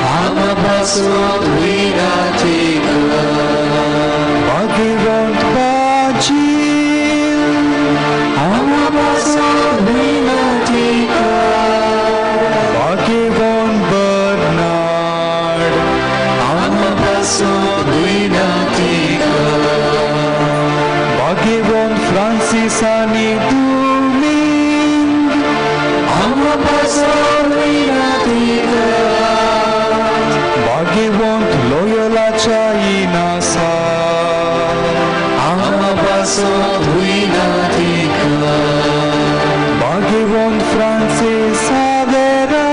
आम्हा पासून विनंती कर. भाग्यवंत बाजील, आम्हा पासून विनंती कर. भाग्यवंत बर्नार्ड, आम्हा पासून विनंती कर. भाग्यवंत फ्रांसीस आनी दुमींग, आम्हा पासून विनंती कर. भाग्यवंत लोयोलाच्या इनासा, आम्हा पासून विनंती कर. भाग्यवंत फ्रांसीस सावेरा,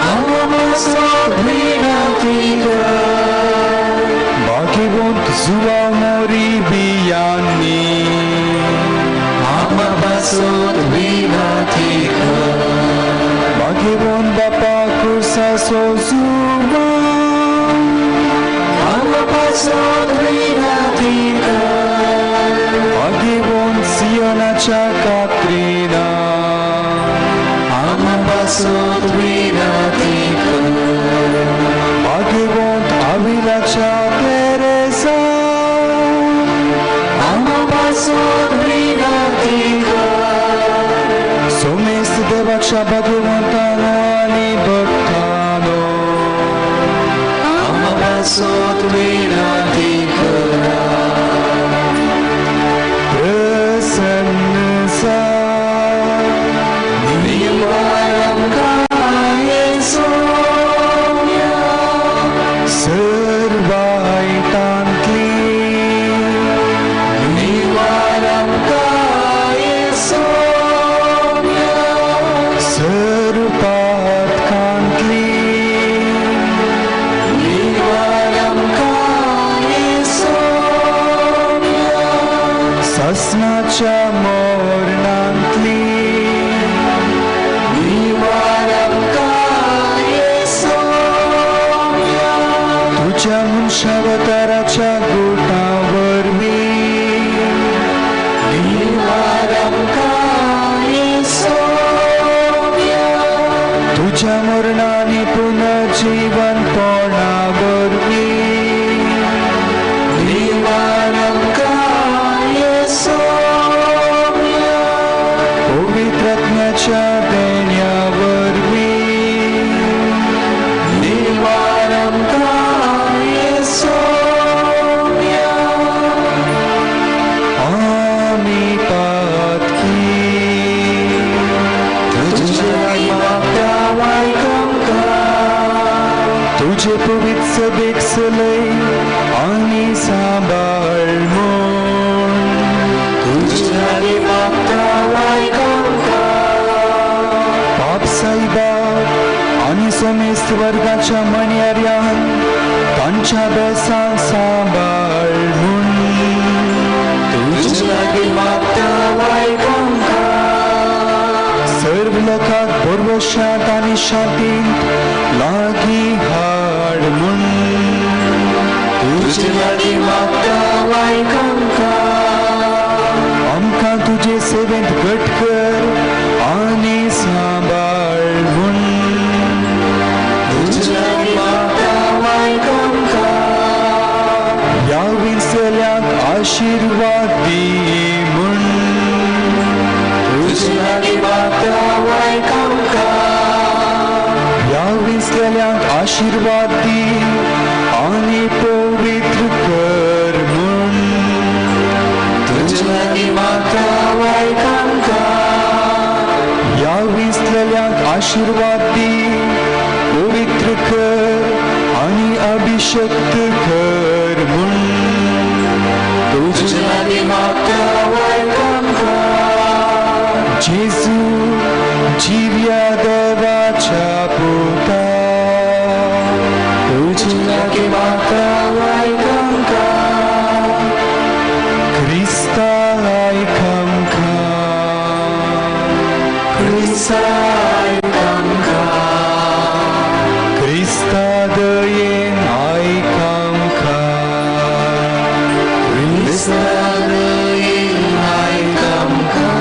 आम्हा पासून विनंती कर. भाग्यवंत जुआंव मोरी बियानी, आम्हा पासून विनंती कर. भाग्यवंत बापा कुर्सासो जुआंव, आम्हा पासून विनंती कर. भाग्यवंत सियोनाच्या कात्रिना, आम्हा पासून विनंती कर. भाग्यवंत आविलाच्या तेरेसा, आम्हा पासून विनंती कर. सोमेस्त देवाच्या भाग्यवंतानो आनी भक्तानो, आम्हा पासून विनंती करा. प्रसन्न जा, निवार आमकां ये सोम्या, सर्वायतांतली, निवार आमकां ये सोम्या, सर्पातकांतली, निवार आमकां पवित्र आत्म्याच्या देण्या वरवीं निवार आमकां सोम्या आमी पातकी तुजे लागीं मागता आयक आमकां तुजे पवित्र सभेक चलय आनी सांबाळ म्हूण तुजे लागीं मागता आयक आमकां पाप सायबा आनी समेस्त वर्गाच्या मणयाऱ्यान तांच्या बेसांक सांबाळ म्हूण तुजे लागीं मागता आयक आमकां सर्व लोकांक भरवशांत आनी शांतींत लागीं हाड म्हूण तुजे लागीं मागता आयक आमकां आमकां तुजे सेवेंत घट कर आनी सांबाळ म्हूण तुजे लागीं मागता आयक आमकां ह्या विंचल्यांक आशिर्वाद दी म्हूण तुजे लागीं मागता आयक आमकां ह्या विंचलेल्यांक आशिर्वाद दी आनी पवित्र कर म्हूण तुजे लागीं मागता आयक आमकां ह्या विंचलेल्यांक आशिर्वाद दी पवित्र कर आनी अभिशक्त कर म्हूण तुजे लागीं मागता आयक आमकां जेजू जिव्या देवाच्या पुता तुजे लागीं मागता आयक आमकां क्रिस्ता आयक आमकां क्रिस्ता आयक आमकां क्रिस्ता दयेन आयक आमकां क्रिस्ता दयेन आयक आमकां.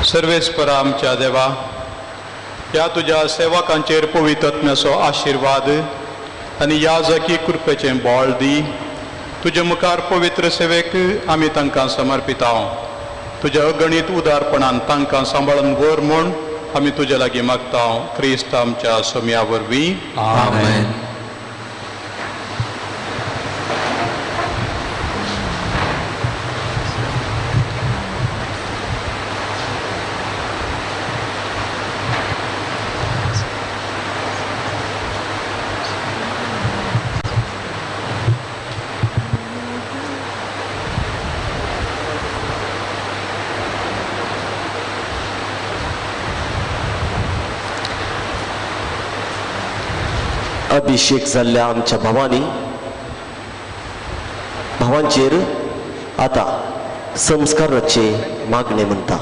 सर्वेस्परा आमच्या देवा, ह्या तुज्या सेवकांचेर पवित्र आत्म्याचो आशिर्वाद आनी याजकी कृपेचें बळ दी. तुजे मुखार पवित्र सेवेक आमी तांकां समर्पिता. तुज्या अगणीत उदारपणान तांकां सांबाळून व्हर म्हूण आमी तुजे लागीं मागता, क्रिस्त आमच्या सोम्या वरवीं. आमेन. अभिषेक जाल्ल्या आमच्या भावांनी भावांचेर आतां संस्काराचे मागणे म्हणटा.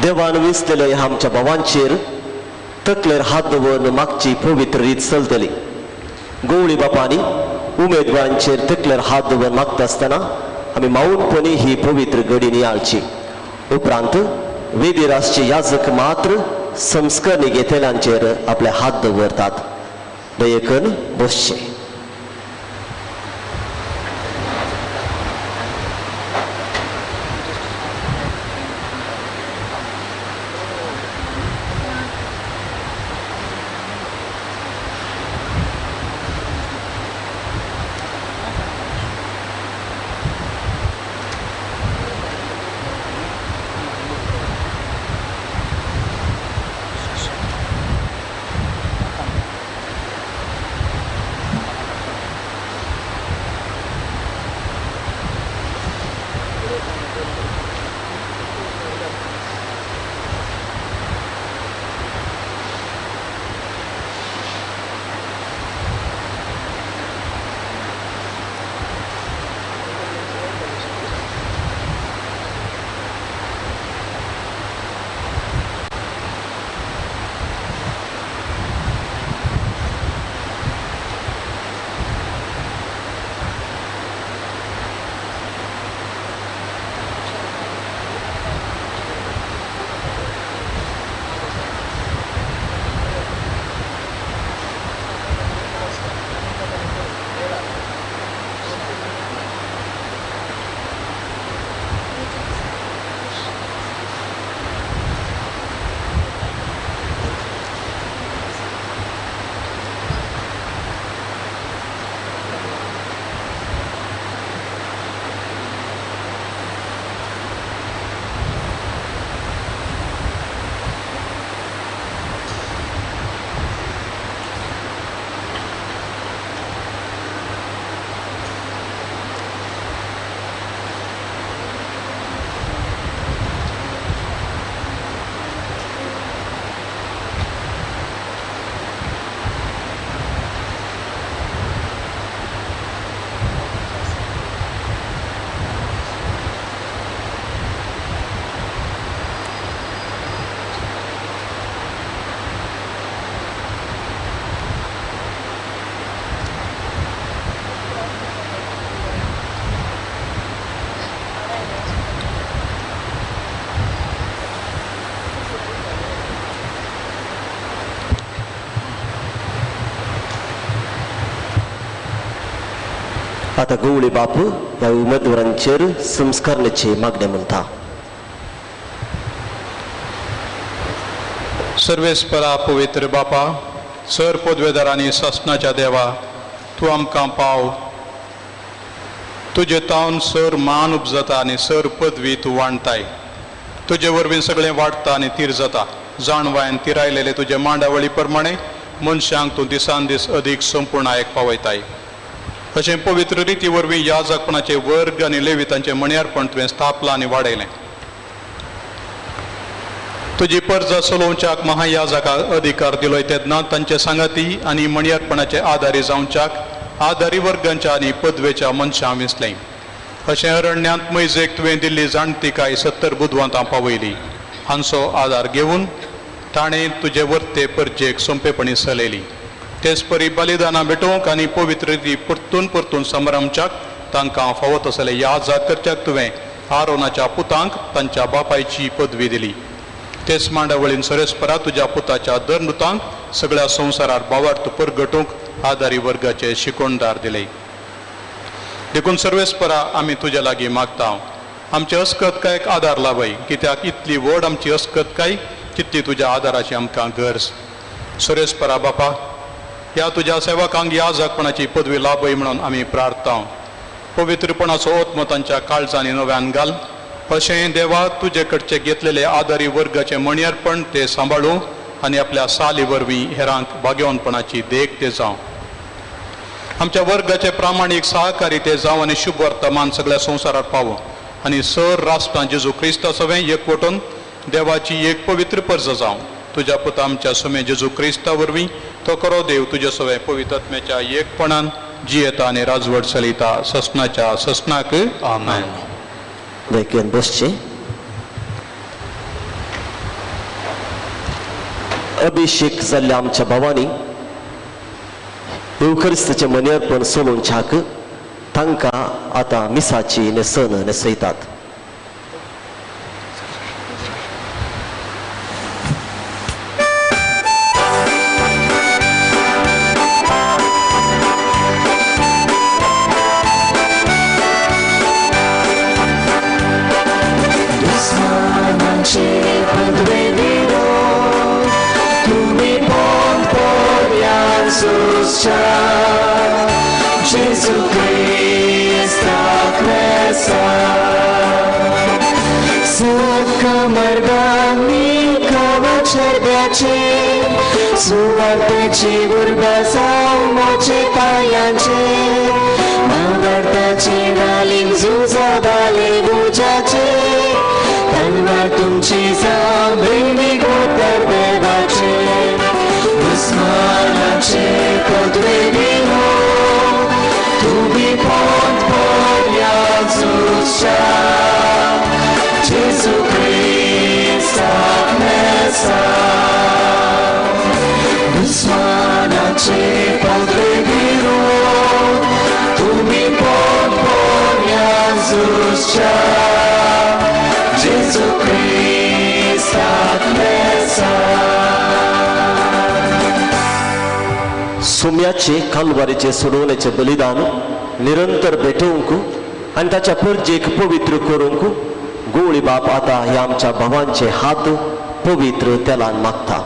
देवान विसलेले ह्या आमच्या भावांचेर तकलेर हात दवरून मागची पवित्र रीत चलतली. गवळी बापांनी उमेदवारांचेर तकलेर हात दवरून मागता आसतना आमी माऊनपणी ही पवित्र घडी नियाळची. उपरांत वेदीर आसचे याजक मात्र संस्करणी घेतल्यांचेर आपले हात दवरतात. दयेकन बसचे. आतां गवळी बाप ह्या उमेदवारांचेर संस्करणेची मागणें म्हणटा. सर्वेस्परा पवित्र बापा, सर पदवेदार आनी सासणाच्या देवा, तूं आमकां पाव. तुजे तावन सर मान उपजता आनी सर पदवी तूं वांडताय. तुजे वरवीं सगळें वाडटा आनी तीर जाता. जाणवायन तिरायलेले तुजे मांडावळी प्रमाणे मनशांक तूं दिसान दीस अदीक संपूर्णायक पावयताय. अशें पवित्र रिती वरवीं याजकपणाचे वर्ग आनी लेवितांचें मण्यारपण तुवें स्थापलां आनी वाडयलें. तुजी परजा चलोवच्याक महायाजकाक अधिकार दिलोय तेन्ना तांचे सांगाती आनी मणयारपणाचे आदारी जावच्याक आदारी वर्गांच्या आनी पदवेच्या मनशां विसलें. अशें अरण्यांत मैजेक तुवें दिल्ली जाणतिकाय 70 बुदवंतां पावयली. हांचो आदार घेवन ताणें तुजे वर्ते परजेक सोंपेपणी चलयली. तेच परी बलिदानां भेटोवंक आनी पवित्र रिती परतून परतून समारंभच्याक तांकां फावो तसले याद करच्याक तुवें आरोनाच्या पुतांक तांच्या बापायची पदवी दिली. तेच मांडावळीन सरेस्परा तुज्या पुताच्या दरनुतांक सगळ्या संवसारार बावार्थ परगटूंक आदारी वर्गाचे शिकोणदार दिले. देखून सर्वेस्परा आमी तुज्या लागीं मागता, आमचे अस्कतकायेक आदार लावय, कित्याक इतली व्हड आमची अस्कतकाय तितली तुज्या आदाराची आमकां गरज. सर्वेस्परा बापा, ह्या तुज्या सेवकांक याजकपणाची पदवी लाभय म्हणून आमी प्रार्थता. पवित्रपणाचो आत्मो तांच्या काळजांनी नव्यान घाल. अशें देवा तुजे कडचे घेतलेले आदारी वर्गाचे मणयारपण ते सांबाळूं आनी आपल्या साली वरवीं हेरांक भाग्यवनपणाची देख ते जावं. आमच्या वर्गाचे प्रामाणीक सहकारी ते जावं आनी शुभ वर्तमान सगळ्या संवसारार पावूं आनी सर राष्ट्रां जेजू क्रिस्ता सवें एकवटून देवाची एक पवित्र परजा जावं. तुज्या पुता आमच्या सुमे जेजू क्रिस्ता वरवीं तो करो देव तुज्या सवें पवित्र आत्म्याच्या एकपणान जियेता आनी राजवट चलयता ससनाच्या ससनाक. आमेन. देखून बसचें. अभिषेक जाल्ल्या आमच्या भावांनी येवखरिस्ताचें मनेरपण सोलोवच्याक तांकां आतां मिसाची न्हेसण न्हेसयतात. Gesù Cristo Cristo सुखमर्दानी कवचर्द्याचे सुवार्तेची उर्बा जावं मोचे पायांचे भावार्थाची घालीन झुजा बाले भुजाचे तलवार तुमची जावं भयणी गोतर देवाचे दुस्मानाचे पदवे विनो तुम्ही पोत पोया झुजच्या Gesù Cristo Messa दुस्मानाचे पदवे विनो तुम्ही पोत पोया झुजच्या Gesù Cristo Messa. सुम्याचे कालवारीचे सोडवण्याचे बलिदान निरंतर भेटोवंक आनी ताच्या परजेक पवित्र करूंक गोळी बाप आतां ह्या आमच्या भावांचे हात पवित्र तेलान मागता.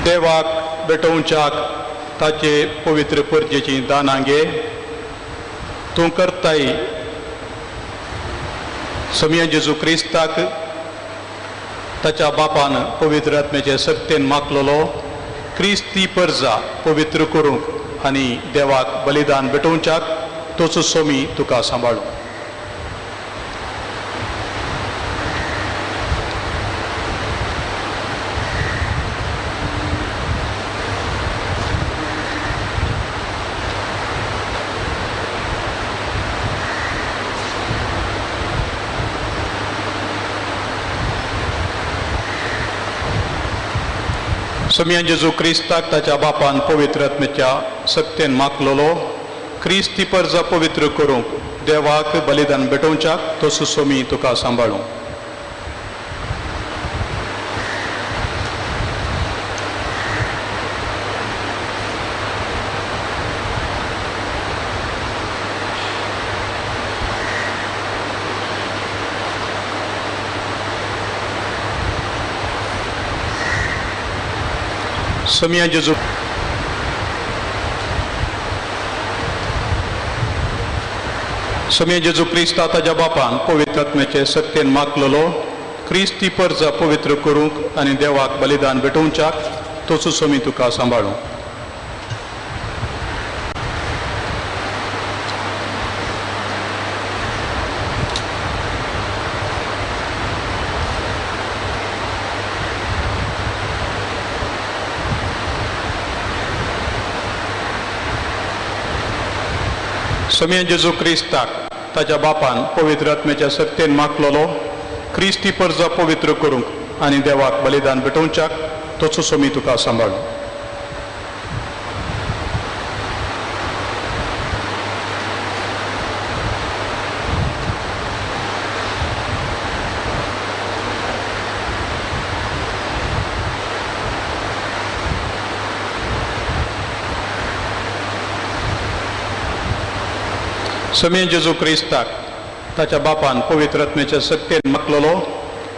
देवाक भेटोवच्याक ताचे पवित्र परजेची दानां घे. तूं करताय समिया जेजू क्रिस्ताक ताच्या बापान पवित्र आत्म्याचे सक्तेन मागलेलो क्रिस्ती परजा पवित्र करूंक आनी देवाक बलिदान भेटोवच्याक तोच सोमी तुका सांबाळू. समिया जेजू क्रिस्ताक ताच्या बापान पवित्र आत्म्याच्या सक्तेन मागलेलो क्रिस्ती परजा पवित्र करूंक देवाक बलिदान भेटोवच्याक तो सुसोमी तुका सांबाळूं. सोमिया जेजू सोमिया जेजू क्रिस्ता ताज्या बापान पवित्र आत्म्याचे सत्तेन मागलेलो क्रिस्ती परजा पवित्र करूंक आनी देवाक बलिदान भेटोवच्याक तोच सोमी तुका सांबाळूं. सोमिया जेजू क्रिस्ताक ताज्या बापान पवित्र आत्म्याच्या सत्तेन मागलेलो क्रिस्ती परजा पवित्र करूंक आनी देवाक बलिदान भेटोवच्याक तोच सोमी तुका सांबाळूं. सोमिया जेजू क्रिस्ताक ताच्या बापान पवित्र आत्म्याच्या सत्तेन मागलेलो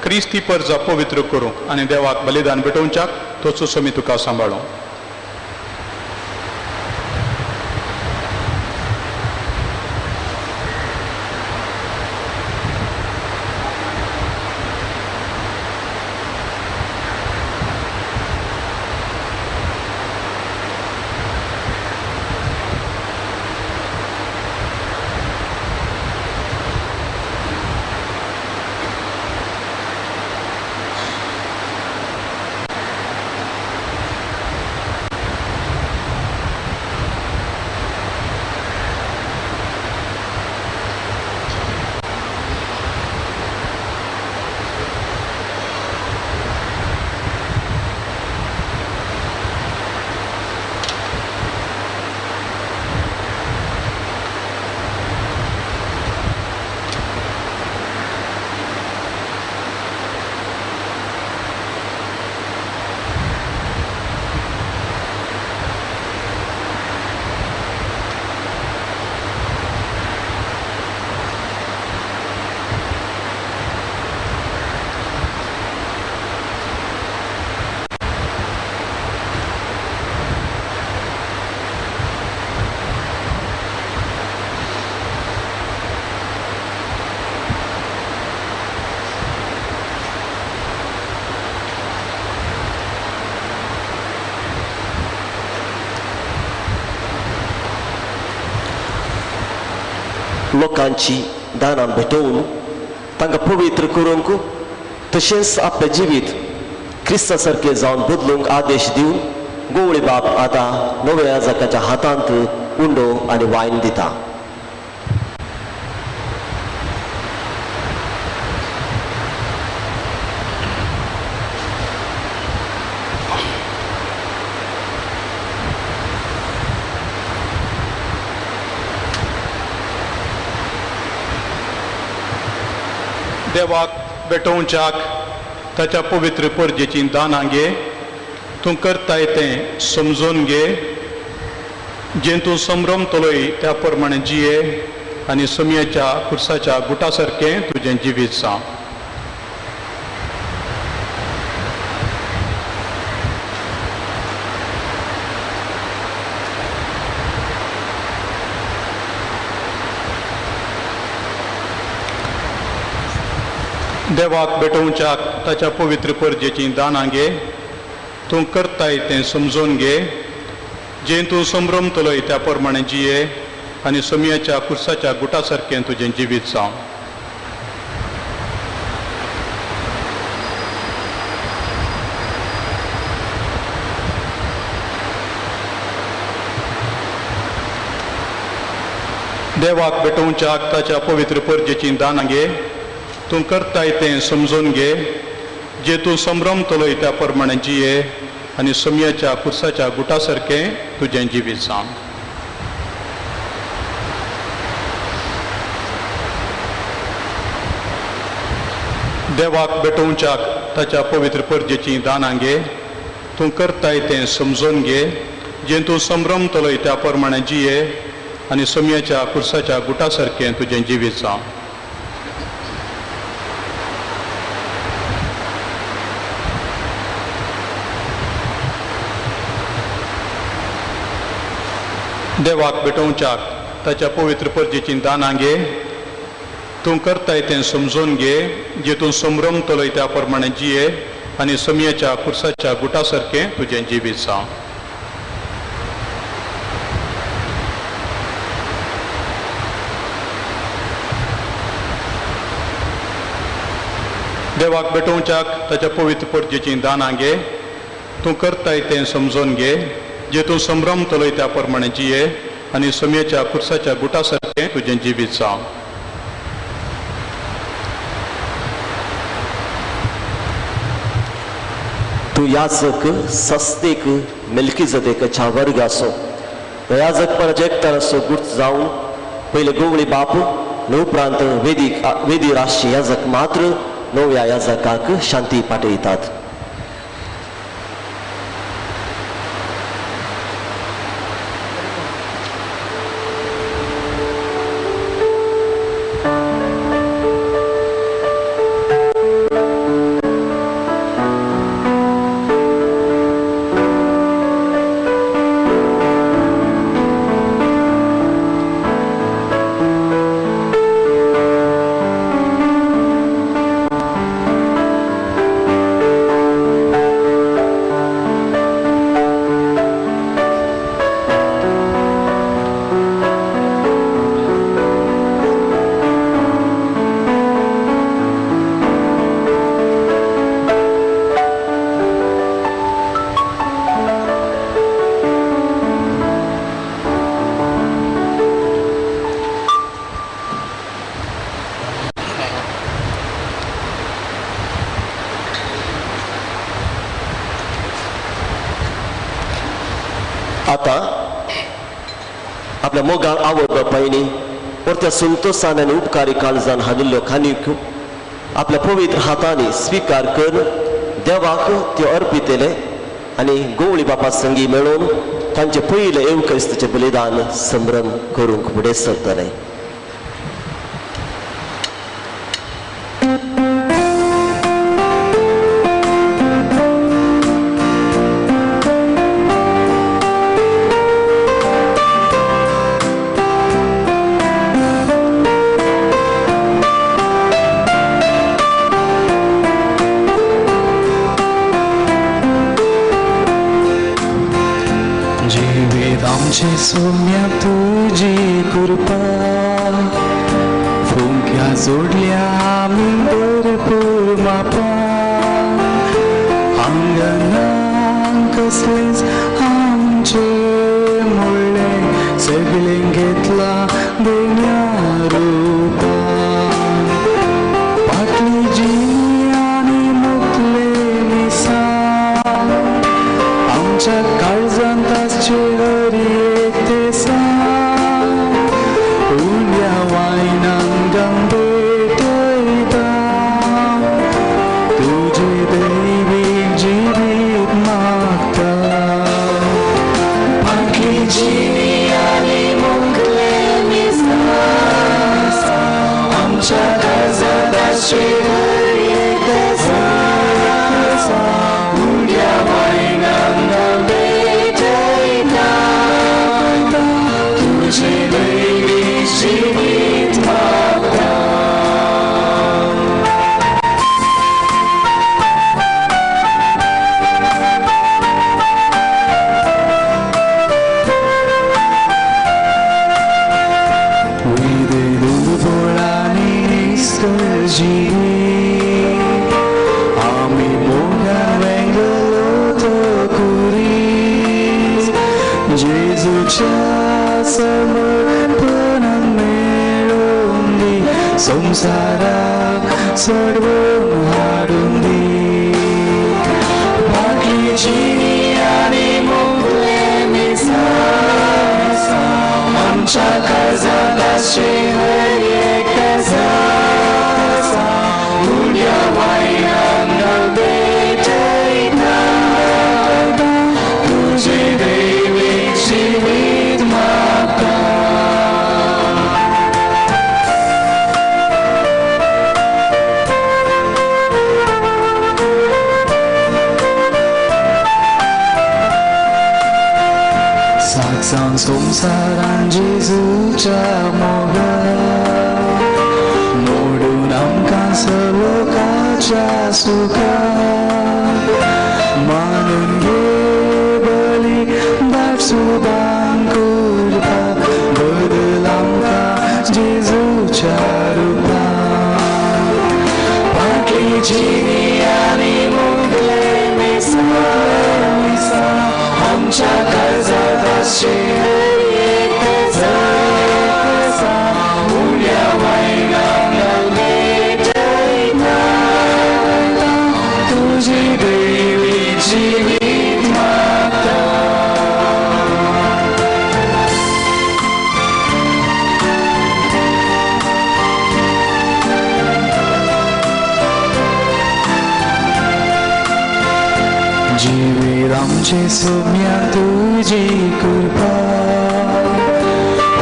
क्रिस्ती परजा पवित्र करूंक आनी देवाक बलिदान भेटोवच्याक तोच सोमी तुका सांबाळूं. लोकांची दानां भेटोवन तांकां पवित्र करूंक तशेंच आपलें जिवीत क्रिस्ता सारकें जावन बदलूंक आदेश दिवन गोवळी बाप आतां नव्या याजकाच्या हातांत उंडो आनी वायन दिता. देवाक भेटोवच्याक ताच्या पवित्र परजेची दानां घे, तूं करताय तें समजून घे, जें तूं संभ्रमतलोय त्या प्रमाणे जिये आनी सोमयाच्या खुर्साच्या गुटा सारकें तुजें जिवीत जावं. देवाक भेटोवच्याक ताच्या पवित्र परजेची दानां घे, तूं करताय तें समजून घे, जें तूं संभ्रमतलोय त्या प्रमाणे जिये आनी सोमयाच्या खुर्साच्या गुटा सारकें तुजें जिवीत जावं. देवाक भेटोवच्याक ताच्या पवित्र परजेची दानां घे, तूं करताय तें समजून घे, जे तूं संभ्रमतलोय त्या प्रमाणे जिये आनी सोमयाच्या खुर्साच्या गुटा सारकें तुजें जिवीत जावं. देवाक भेटोवच्याक ताच्या पवित्र परजेची दानां घे. तूं करताय तें समजून घे, जें तूं संभ्रमतलोय त्या प्रमाणे जिये आनी सोमयाच्या कुर्साच्या गुटा सारकें तुजें जिवीत जावं. देवाक भेटोवच्याक ताच्या पवित्र परजेची दानां घे. तूं करताय तें समजून घे, जे तूं संभ्रमतलोय त्या प्रमाणे जिये आनी सोमयाच्या कुर्साच्या गुटा सारकें तुजें जिवीत जावं. देवाक भेटोवच्याक ताच्या पवित्र परजेची दानां घे. तूं करताय तें समजून घे, जे तूं संभ्रमतलोय त्या प्रमाणे जिये आनी सोमयाच्या कुर्साच्या गुटा सारकें तुजें जिवीत जावं. तूं याजक सस्तेक मेलकीजदेकाच्या वर्गाचो याजकपणाच्या एकताराचो गुट जावन पयले गोवळी बाप उपरांत वेदी राष्ट्रीय याजक मात्र नव्या याजकाक शांती पाठयतात. आतां आपल्या मोगाळ आवय बापायनी परत्या संतोशान आनी उपकारी काळजान हाडिल्ल्यो खाणीक आपल्या पवित्र हातांनी स्विकार करून देवाक त्यो अर्पितले आनी गोवळी बापा संगी मेळोवन तांचे पयले येवक्रिस्ताचें बलिदान संभ्रम करूंक फुडें सरतले. सोम्या तुजी कृपा फुंक्या जोडल्या आमी भरपूर मापा आंगणाक कसलेंच आमचे म्हणलें सगळें घेतला देण्या रुपा फाटली जिणी आनी मुकले मिसा आमच्या काळजांत आसचे संसाराक सडवून हाडून दी फाटली जिणी आनी मुकले मिसां आमच्या काळजांत आसचे हर एक उड्या. तुजी दैवीक जिवीत मागता. साक्षात संवसारान जेजूच्या मोगान मोडून आमकां सलोकाच्या सुखान मानून घे बली दाटसुदान करपा बदल आमकां जेजूच्या रुपान. पाटली जिणी आनी मुगले मिसां आमच्या काळजांत आसचें उण्या वायनाक भेटयता तुजी दैवी जिवीत मागता. जिवीत आमचें सोम्या तुजी कृपा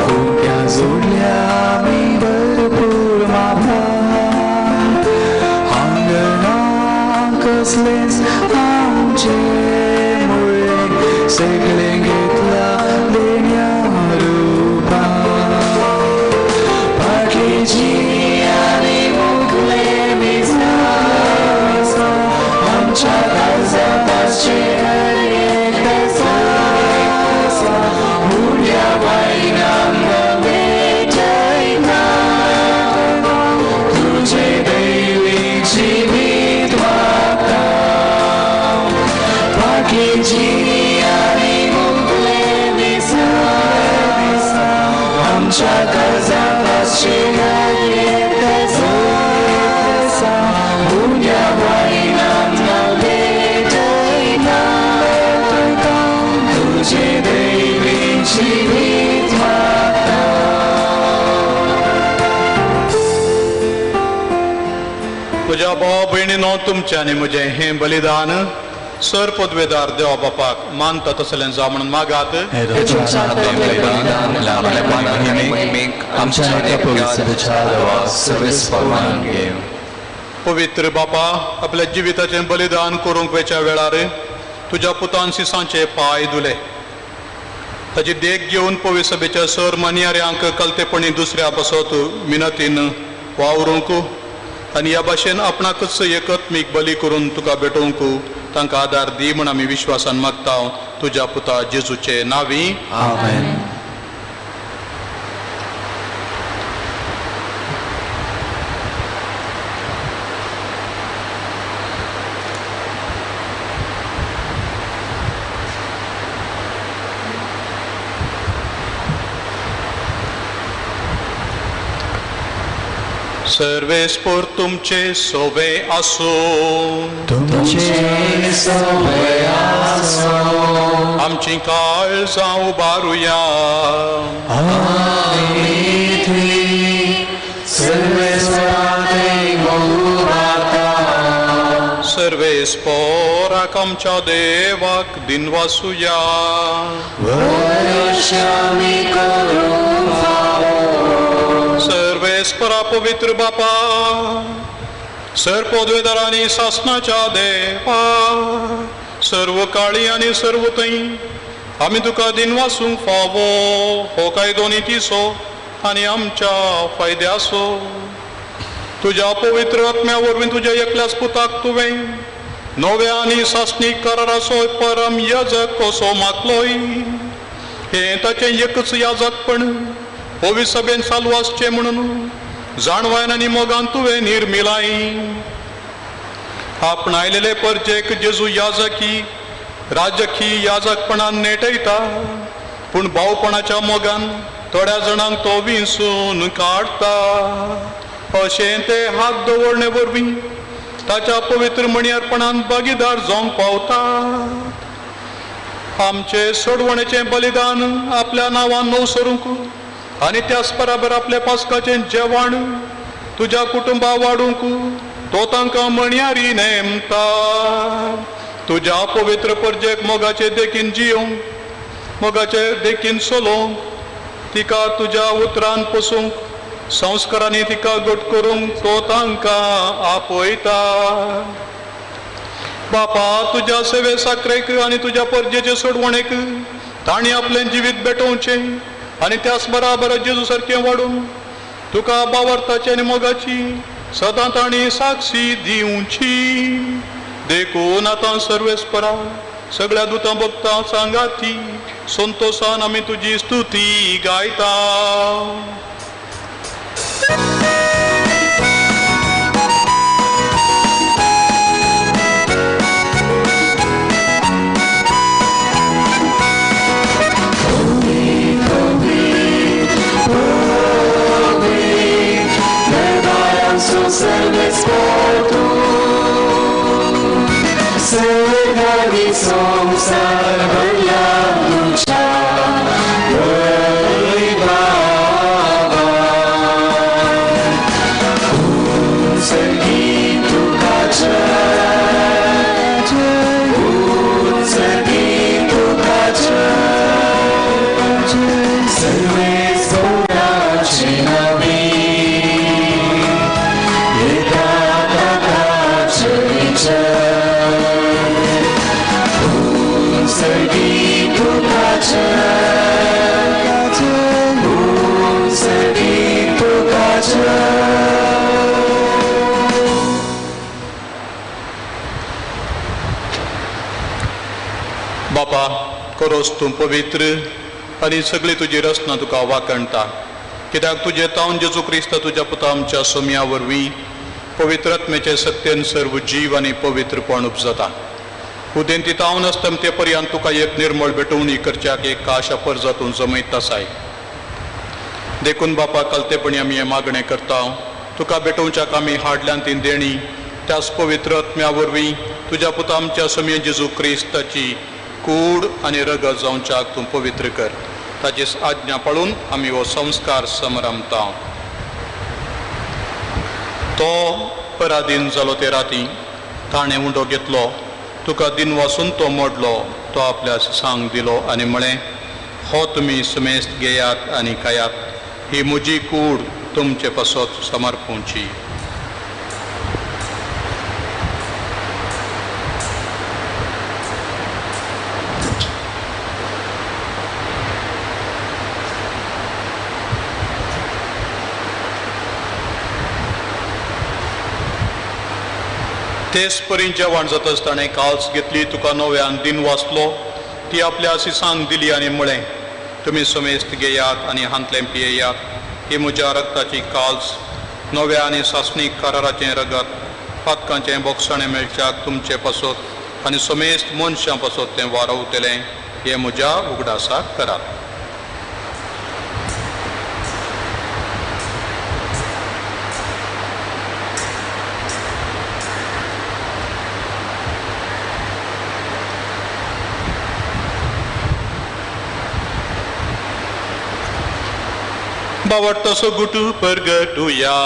हुक्या जोडल्या आमी भरपूर मापान आंगणा कसलेंच आमचें मुळें सगळें घेतलां देण्या रुपान. पाटली जिणी आनी मुगले मिसां आमच्या काळजांत आसचें हर एक उण्या वायनाक भेटयता तुजें दैवीक जिवीत मागता. पाटली जिणी आनी मुगले मिसां आमच्या काळजांत आसचें हर एक उण्या वायनाक भेटयता तुजें दैवीक जिवीत मागता. म्हज्या भाव भयणीनो, तुमचें आनी म्हजें हें बलिदान सर पदवेदार देवा बापाक मानता तसलें जावं म्हणून मागात. पवित्र बापा, आपल्या जिविताचें बलिदान करूंक वेच्या वेळार तुज्या पुतान सिसांचे पांय धुले. ताची देख घेवन पवित्र सभेच्या सर मान्याऱ्यांक कलतेपणी दुसऱ्या पासत मिनतीन वावरूंक आनी ह्या भाशेन आपणाकच एकत्मीक बली करून तुका भेटोवंक तांकां आदार दी म्हूण आमी विश्वासान मागता तुज्या पुता जेजूचे नांवी. आमेन. सर्वेस्पोर तुमचे सोवे आसूं. तुमचे सोवे आसूं. आमची काळजां उबारुया. आमी थंय सर्वेस्पराक उबारता. सर्वेस्पोराक आमच्या देवाक दिनवासुया. वरशामी करूंक फावो. सर्वेस्परा पवित्र बापा, सर पदवेदार आनी सासनाच्या देवा, सर्व काळी आनी सर्व थंय आमी तुका दिनवासूंक फावो हो कायदो नितीचो आनी आमच्या फायद्याचो. तुज्या पवित्र आत्म्या वरवीं तुज्या एकल्याच पुताक तुवें नव्या आनी सासणीक कराराचो परम याजक कसो मागलोय. हें ताचें एकच याजकपण पवित्र सभेन चालू आसचें म्हणून जाणवायन आनी मोगान तुवें निर्मिलाय. आपणायलेले परजेक जेजू याजकी राजकी याजकपणान नेटयता, पूण भावपणाच्या मोगान थोड्या जाणांक तो विंचून काडटा. अशें ते हात दवरणे वरवीं ताच्या पवित्र मणयारपणान भागीदार जावंक पावतात. आमचे सोडवणेचें बलिदान आपल्या नांवान नवसरूंक आनी त्याच बराबर आपल्या पास्काचें जेवण तुज्या कुटुंबा वाडूंक तो तांकां मणयारी नेमता. तुज्या पवित्र परजेक मोगाचे देखीन जियोंक, मोगाचे देखीन चलोवंक, तिका तुज्या उतरान पोसूंक, संस्कारांनी तिका घट करूंक तो तांकां आपयता. बापा, तुज्या सेवे साकरेक आनी तुज्या परजेचे सोडवणेक तांणी आपलें जिवीत भेटोवचें आनी त्याच बराबर जेजू सारकें वाडून तुका बावरताची आनी मोगाची सदां तांणी साक्षी दिवची. देखून आतां सर्वेस्परा सगळ्या दुतां भक्तां सांगाती संतोसान आमी तुजी स्तुती गायता. संसार भरला तुझ्या वैभवान. उंचगी तुका जय, उंचगी तुका जय, सर्वेश्वराची नवी येता ताकाची जय. उंचगी तुका जय, उंचगी तुका जय. बापा, करोस तूं पवित्र आनी सगळी तुजी रचना तुका वाकणटा, कित्याक तुजें तावन जेजू क्रिस्त तुज्या पुता आमच्या सोम्या वरवीं पवित्र आत्म्याचे सत्तेन सर्व जीव आनी पवित्रपण उपजता. उदेंती तावन अस्तमते पर्यंत तुका एक निर्मळ भेटवणी करच्याक एक काश परजातून जमयत आसाय. देखून बापा, कलतेपणी आमी हें मागणें करता, तुका भेटोवच्याक आमी हाडल्यान ती देणी त्याच पवित्र आत्म्या वरवीं तुज्या पुता आमच्या सोम्या जेजू क्रिस्ताची कूड आनी रगत जावच्याक तूं पवित्र कर. ताची आज्ञा पाळून आमी हो संस्कार समरमता. तो पराधीन जालो ते राती ताणें उंडो घेतलो, तुका दिन वासून तो मोडलो, तो आपल्या सांग दिलो आनी म्हळें, हो तुमी समेस्त घेयात आनी खायात, ही म्हजी कूड तुमचे पासत समर्पूंची. तेच परी जेवण जातच ताणें काल्स घेतली, तुका नव्यान दिन वाचलो, ती आपल्या आसिसांक दिली आनी म्हळें, तुमी समेस्त घेयात आनी हांतलें पियेयात, ही म्हज्या रक्ताची काल्स, नव्या आनी सासणीक कराराचें रगत, पातकांचें बोगसाणें मेळच्याक तुमचे पासत आनी समेस्त मनशां पासत तें वारवतलें, हें म्हज्या उगडासाक करात. बावट तसो गुटू परगटुया.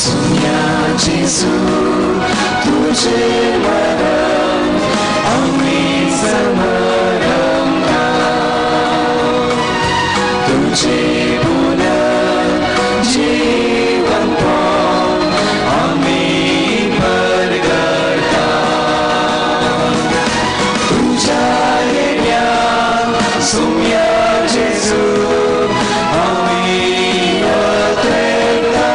सुन्या जेजू तुझे मरण आम्ही समरमता, तुझे पुनर्जीवनपण आम्ही परगटता. तुझ्या येण्या सुम्या जेजू आम्ही अतेकता.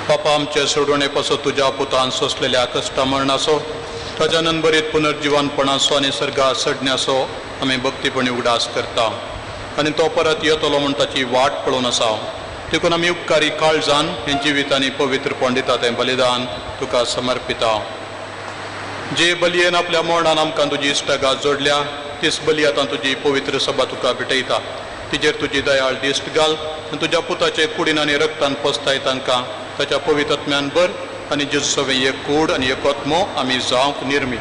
बापा, आमचे सोडवणे पासत तुज्या पुतान सोंसलेल्या कश्टा मरणाचो, ताज्या नंबरीत पुनर्जिवनपणाचो आनी सर्गा सडण्याचो आमी भक्तीपणी उगडास करता आनी तो परत येतलो म्हूण ताची वाट पळोवन आसा. देखून आमी उपकारी काळजान हें जिवीत आनी पवित्रपण दिता तें बलिदान तुका समर्पिता. जे बलयेन आपल्या मरणान आमकां तुजी इश्टागात जोडल्या, तीच बली आतां तुजी पवित्र सभा तुका भेटयता. तिजेर तुजी दयाळ दिश्ट घाल आनी तुज्या पुताचे कुडीन आनी रक्तान पसताय तांकां ताच्या पवित्र आत्म्यान भर आनी जेजू सवें एक कूड आनी एक आत्मो आमी जावंक निर्मी.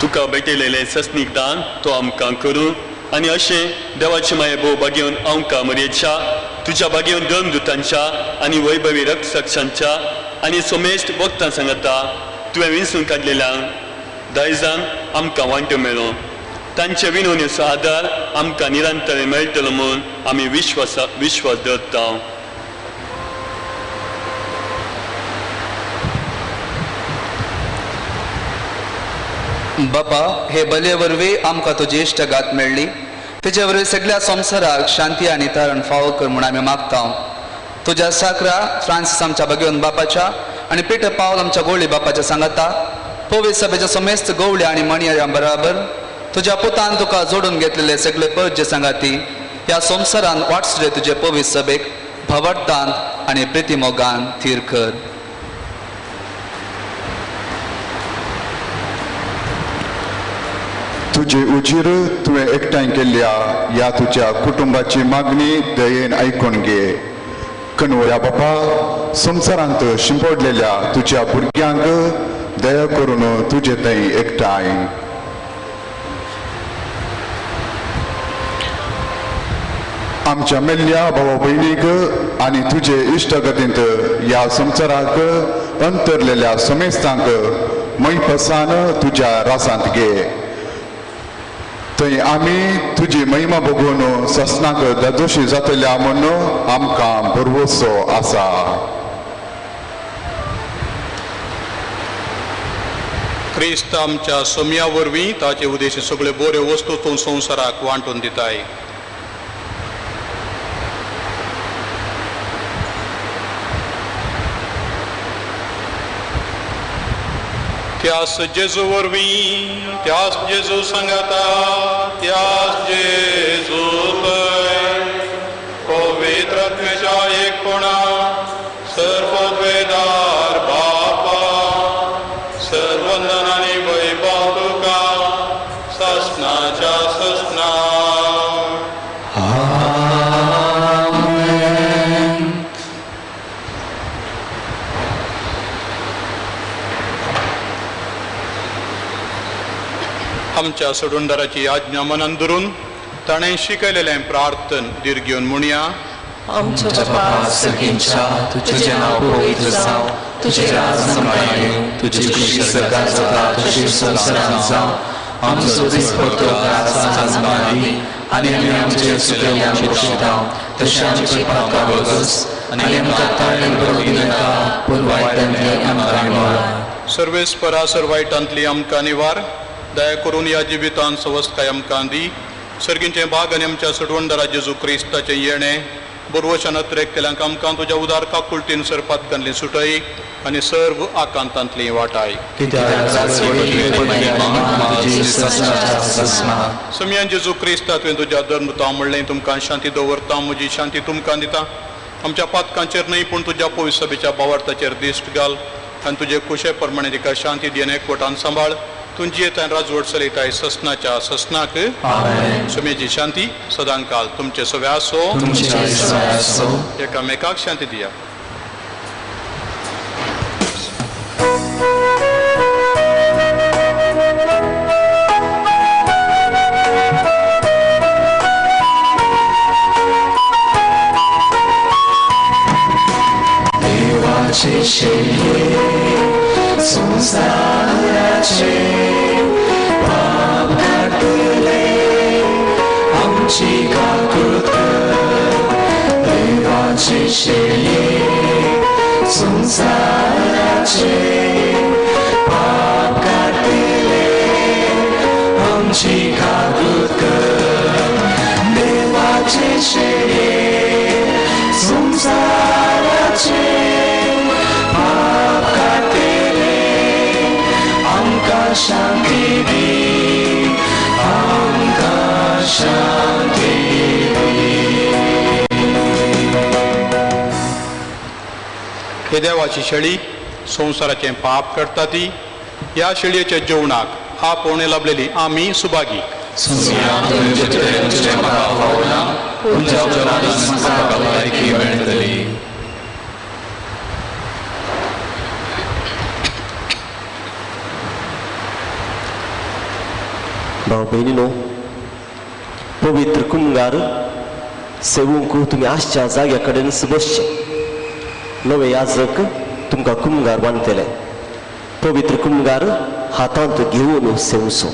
तुका भेटयलेलें सस्नीक दान तो आमकां करूं आनी अशें देवाचे माये भोव बागेवन आमकां मरयेच्या तुज्या बागेवन धर्मदुतांच्या आनी वैभवी रक्तसाक्षांच्या आनी सोमेश्ट वखदां सांगता तुवें विंचून काडलेल्या दायजान आमकां वांटो मेळो. तांचे विनवणेचो आदार आमकां निरंतर मेळटलो म्हूण आमी विश्वास दवरता. बापा, हे बलये वरवीं आमकां तुजी इश्टगात मेळ्ळी. तेजे वरवीं सगळ्या संवसाराक शांती आनी तारण फावो कर म्हूण आमी मागता. तुज्या साकरा फ्रांसीस आमच्या भगवंत बापाच्या आनी पिटर पावल आमच्या गोवळी बापाच्या सांगाता पवित्र सभेच्या समेस्त गोवळी आनी मणयाऱ्यां बराबर तुज्या पुतान तुका जोडून घेतलेले सगळे पवित्र सांगाती ह्या संवसारान वाटसरे तुजे पवित्र सभेक भवर्थान आनी प्रितीमोगान थीर कर. तुजे उजीर तुवें एकठांय केल्ल्या ह्या तुज्या कुटुंबाची मागणी दयेन आयकून घे. कणवया बापा, संवसारांत शिंपडलेल्या तुज्या भुरग्यांक दया करून तुजे थंय एकठांय. आमच्या मेल्ल्या भावा भयणीक आनी तुजे इश्टगतींत ह्या संवसाराक अंतरलेल्या समेस्तांक मैपसान तुज्या रासांत घे. थंय आमी तुजी महिमा बघून ससनाक दादोशी जातल्या म्हूण आमकां भरवसो आसा. क्रिस्त आमच्या सोम्या वरवीं ताचे उद्देश सगळे बऱ्यो वस्तू तूं संवसाराक वांटून दिताय. त्यास जेजू वरवीं, त्यास जेजू सांगाता, त्यास जेजू थंय पवित्र आत्म्याच्या एकपणा सर्वद्वेदार बापा सर्वंदन आनी वैभव तुका ससनाच्या ससना. आमच्या सोडूनदाराची आज्ञा मनान धरून ताणें शिकयलेलें प्रार्थन दीर्घ घेवन म्हणया. आमच्या बापा सर्गींच्या, तुजें नांव पवित्र जावं, तुजें राज आमकां येवं, तुजी इच्छा स्वर्गांत जाता तशी संवसारांत जावं. आमचो दिसपट्टो घास आज आमकां दी आनी आमी आमचे चुकलेल्यांक बक्षिता तशें आमचे पापां बगस आनी आमकां ताळें पडूं दिनाका, पूण वायटांतली आमकां निवार. सर्वेस्परा सर वायटांतली आमकां निवार. दया करून ह्या जिवितान सवस्तकाय आमकां दी. सर्गींचें भाग आनी आमच्या सोडवणदारा जेजू क्रिस्ताचें येणें बोरवशान अत्रेक केल्यांक आमकां तुज्या उदार काकुळटीन सरपातकांतली सुटय आनी सर्व आकांतांतली वाटाय. सम्यान जेजू क्रिस्ता तुवें तुज्या धर्मता म्हणलें तुमकां शांती दवरता, म्हजी शांती तुमकां दिता. आमच्या पातकांचेर न्हय पूण तुज्या पवित्र सभेच्या बावार्थाचेर दिश्ट घाल आनी तुजे कुशे प्रमाणे तिका शांती दी आनी एकवटान सांबाळ. तुमची येतान राजवट चलयताय ससनाच्या ससनाक. सुमेची शांती सदांकाल तुमचे सगळे आसो. एकामेकाक शांती दिया. देवाचे शेळये संवसाराचे पाप काडटले, आमची काकूट कर. देवाचे शेळये संवसाराचे पाप काडटले, आमची काकूट कर. देवाचे शेळये संवसाराचे पाप काडटले, आमकां शांती दी, आमकां शांती दी. हे देवाची शेळी संवसाराचें पाप करता ती ह्या शेळयेच्या जेवणाक आपोवणें लाभलेली आमी सुभागी. भाव भयणीनो, पवित्र कुमगार सेवूंक तुमी आसच्या जाग्या कडेन बसचे. नवे याजक तुमकां कुमगार बांदतले. पवित्र कुमगार हातांत घेवन सेवचो.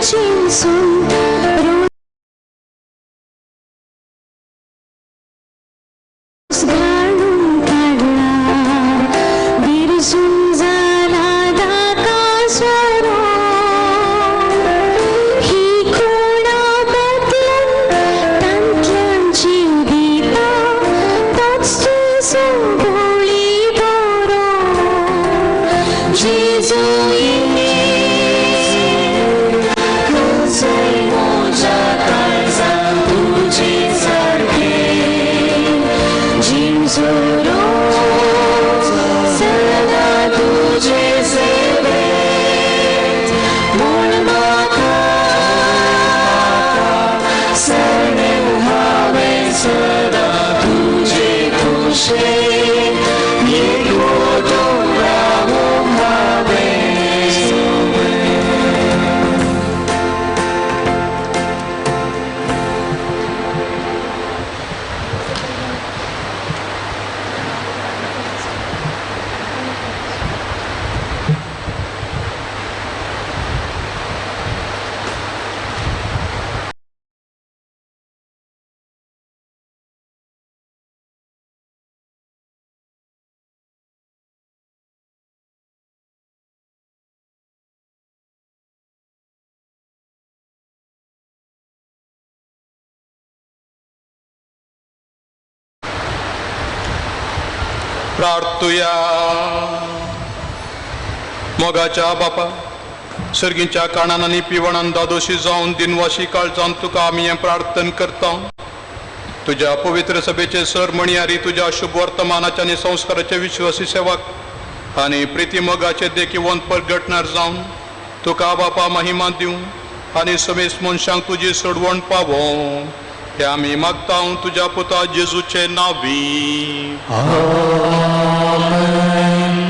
चिंचून रोस घालून काडला विरसून जाला दाका सोरो ही खुणा बदलून तांतल्यान जीव दिता तोच तुजो गोळी बरो जेजू तुजय म्हज्या काळजांत तुजे सारकें जेजू रोज सदां तुजे सेवेंत म्हूण म्हाका सरणें हांवें सदां तुजे खुशेन एकवटून रावूंक हांवें. प्रार्थुया. मोगाच्या बापा, सर्गींच्या काणान आनी पिवणान दादोशी जावन दिनवाशी काळजान तुका आमी हें प्रार्थन करता. तुज्या पवित्र सभेचे सर म्हणयारी तुज्या शुभ वर्तमानाचे आनी संस्काराचे विश्वासी सेवक आनी प्रिती मोगाचे देखीवंत परगटणार जावन तुका बापा महिमा दिवं आनी समेस्त मनशांक तुजी सोडवण पावों हे आमी मागता तुज्या पुता जेजूचे नावी.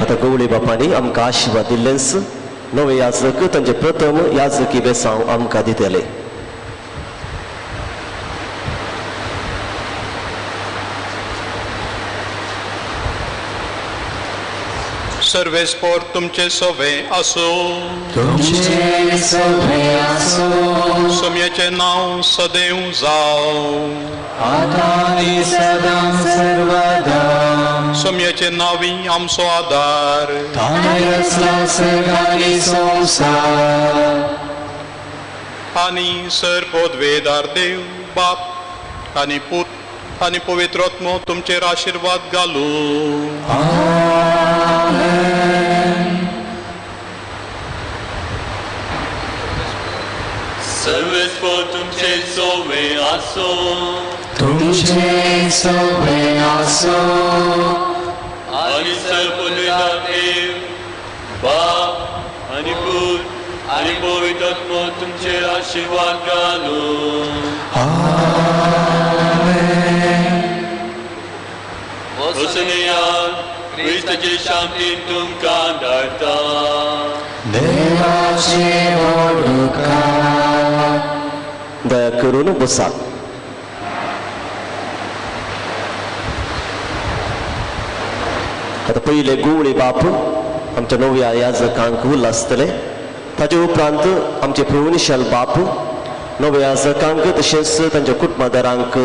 आतां गवळी बापांनी आमकां आशिर्वाद दिल्लेंच नवे याजक तांचे प्रथम याजकी बेसांव आमकां दितले. सर्वेस्पोर तुमचे सवे आसो. तुमचे सवे आसो. सोम्याचें नांव सदैव जावं आतां आनी सदां सर्वदा. सोम्याचे नांवी आमचो आदार. ताणें रचला सर्ग आनी संवसार. आनी सर पदवेदार देव बाप आनी पूत आनी पवित्र आत्मो तुमचेर आशिर्वाद घालूं. सर्वेस्पोर तुमचे सोवे आसो. तुमचे सवे आसो. आनी सर पदवेदार देव बाप आनी पूत आनी पवित्र आत्मो तुमचेर आशिर्वाद घालूं. वसनेया क्रिस्ताचे शांतीन तुमकां धाडटा. देवाचे व्हडुकार. दया करून बसात. आतां पयले गुवळी बाप आमच्या नव्या याजकांक उल्लासतले. ताजे उपरांत आमचे प्रोविन्शियल बाप नव्या याजकांक तशेंच तांच्या कुटुंबादारांक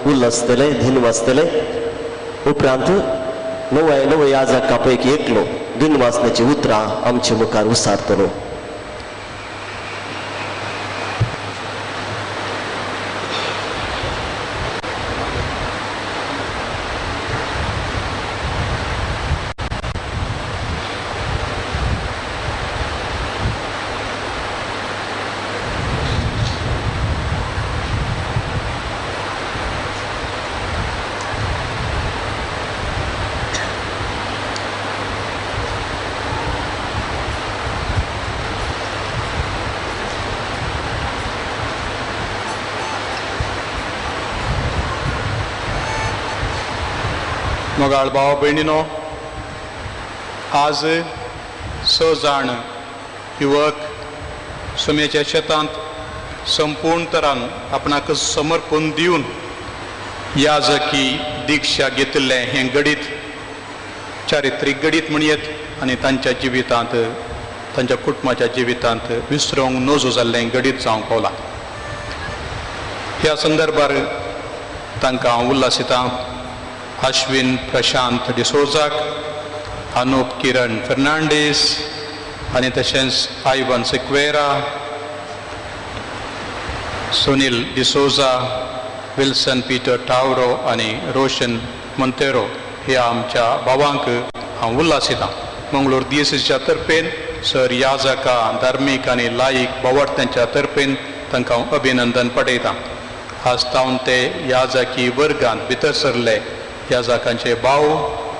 उल्लासतले, धिन वाचतले. उपरांत नव्या नव्या याजका पैकी एकलो दिन वाचण्याची उतरां आमचे मुखार उसारतलो. मोगाळ भाव भयणीनो, आज स जाण युवक सुमेच्या शेतांत संपूर्ण तरान आपणाक समर्पण दिवन याजकी दीक्षा घेतिल्लें हें गडीत चारित्रीक गडीत म्हणयेत आनी तांच्या जिवितांत तांच्या कुटुंबाच्या जिवितांत विसरोंक नजो जाल्लें घडीत जावंक पावलां. ह्या संदर्भार तांकां हांव उल्हासितां. अश्विन प्रशांत डिसोजाक, अनुप किरण फेर्नांडीस आनी तशेंच आयवन सिक्वेरा, सुनील डिसोजा, विल्सन पीटर टावरो आनी रोशन मोंतेरो ह्या आमच्या भावांक हांव उल्हासितां. मंगळूर दियसीच्या तर्फेन सर याजका धार्मीक आनी लायक भावार्थ्यांच्या तर्फेन तांकां हांव अभिनंदन पटयतां. आज तावन ते याजकी वर्गांत भितर सरले. याजकांचे भाव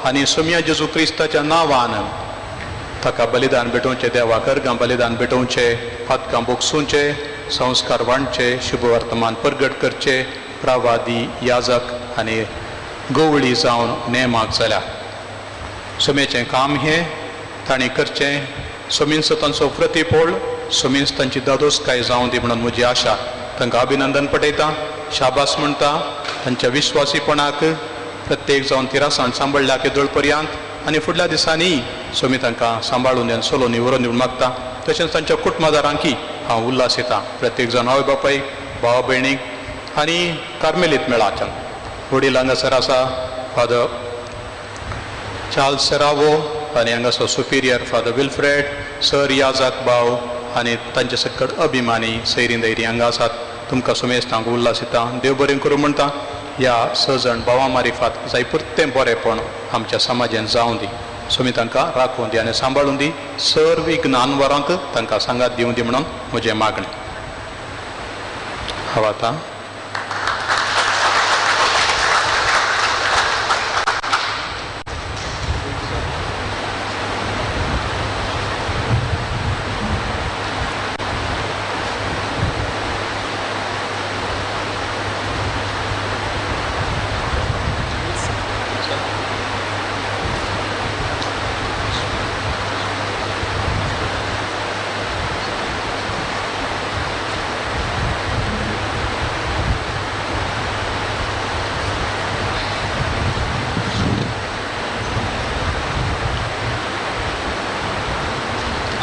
आनी सोमया जेजू क्रिस्ताच्या नांवान ताका बलिदान भेटोवचें, देवाक अर्गां बलिदान भेटोवचें, पातकां बोगसुचे, संस्कार वांटचे, शुभवर्तमान परगट करचे प्रावादी याजक आनी गवळी जावन नेमाक जाल्या. सोमेचें काम हें तांणी करचें. सोमींचो तांचो प्रतिपोळ, सोमींच तांची दादोसकाय जावं दी म्हणून म्हजी आशा. तांकां अभिनंदन पटयता, शाबास म्हणटा. तांच्या विश्वासीपणाक प्रत्येक जावन तिरासाण सांबाळ्ळ्या केदोळ पर्यंत आनी फुडल्या दिसांनी सोमी तांकां सांबाळून आनी सोलोनी व्हरून दिवन मागता. तशेंच तांच्या कुटुंबादारांकी हांव उल्हास येता. प्रत्येक जावन आवय बापायक, भाव भयणीक आनी कार्मेलीत मेळाच्यान वडील हांगासर आसा फादर चार्ल्स सेरावो आनी हांगासर सुपिरियर फादर विल्फ्रेड सर याजाक भाव आनी तांचे सकट अभिमानी सैरी दैरी हांगा आसात. तुमकां सुमेस्तांक उल्हास येता. देव बरें करूं म्हणटा. ह्या स जाण भावां मारिफात जाय पुरतें बरेंपण आमच्या समाजान जावं दी. सोमी तांकां राखूं दी आनी सांबाळूं दी. सर्व ज्ञानवरांत तांकां सांगात दिवं दी म्हणून म्हजें मागणें. हांव आतां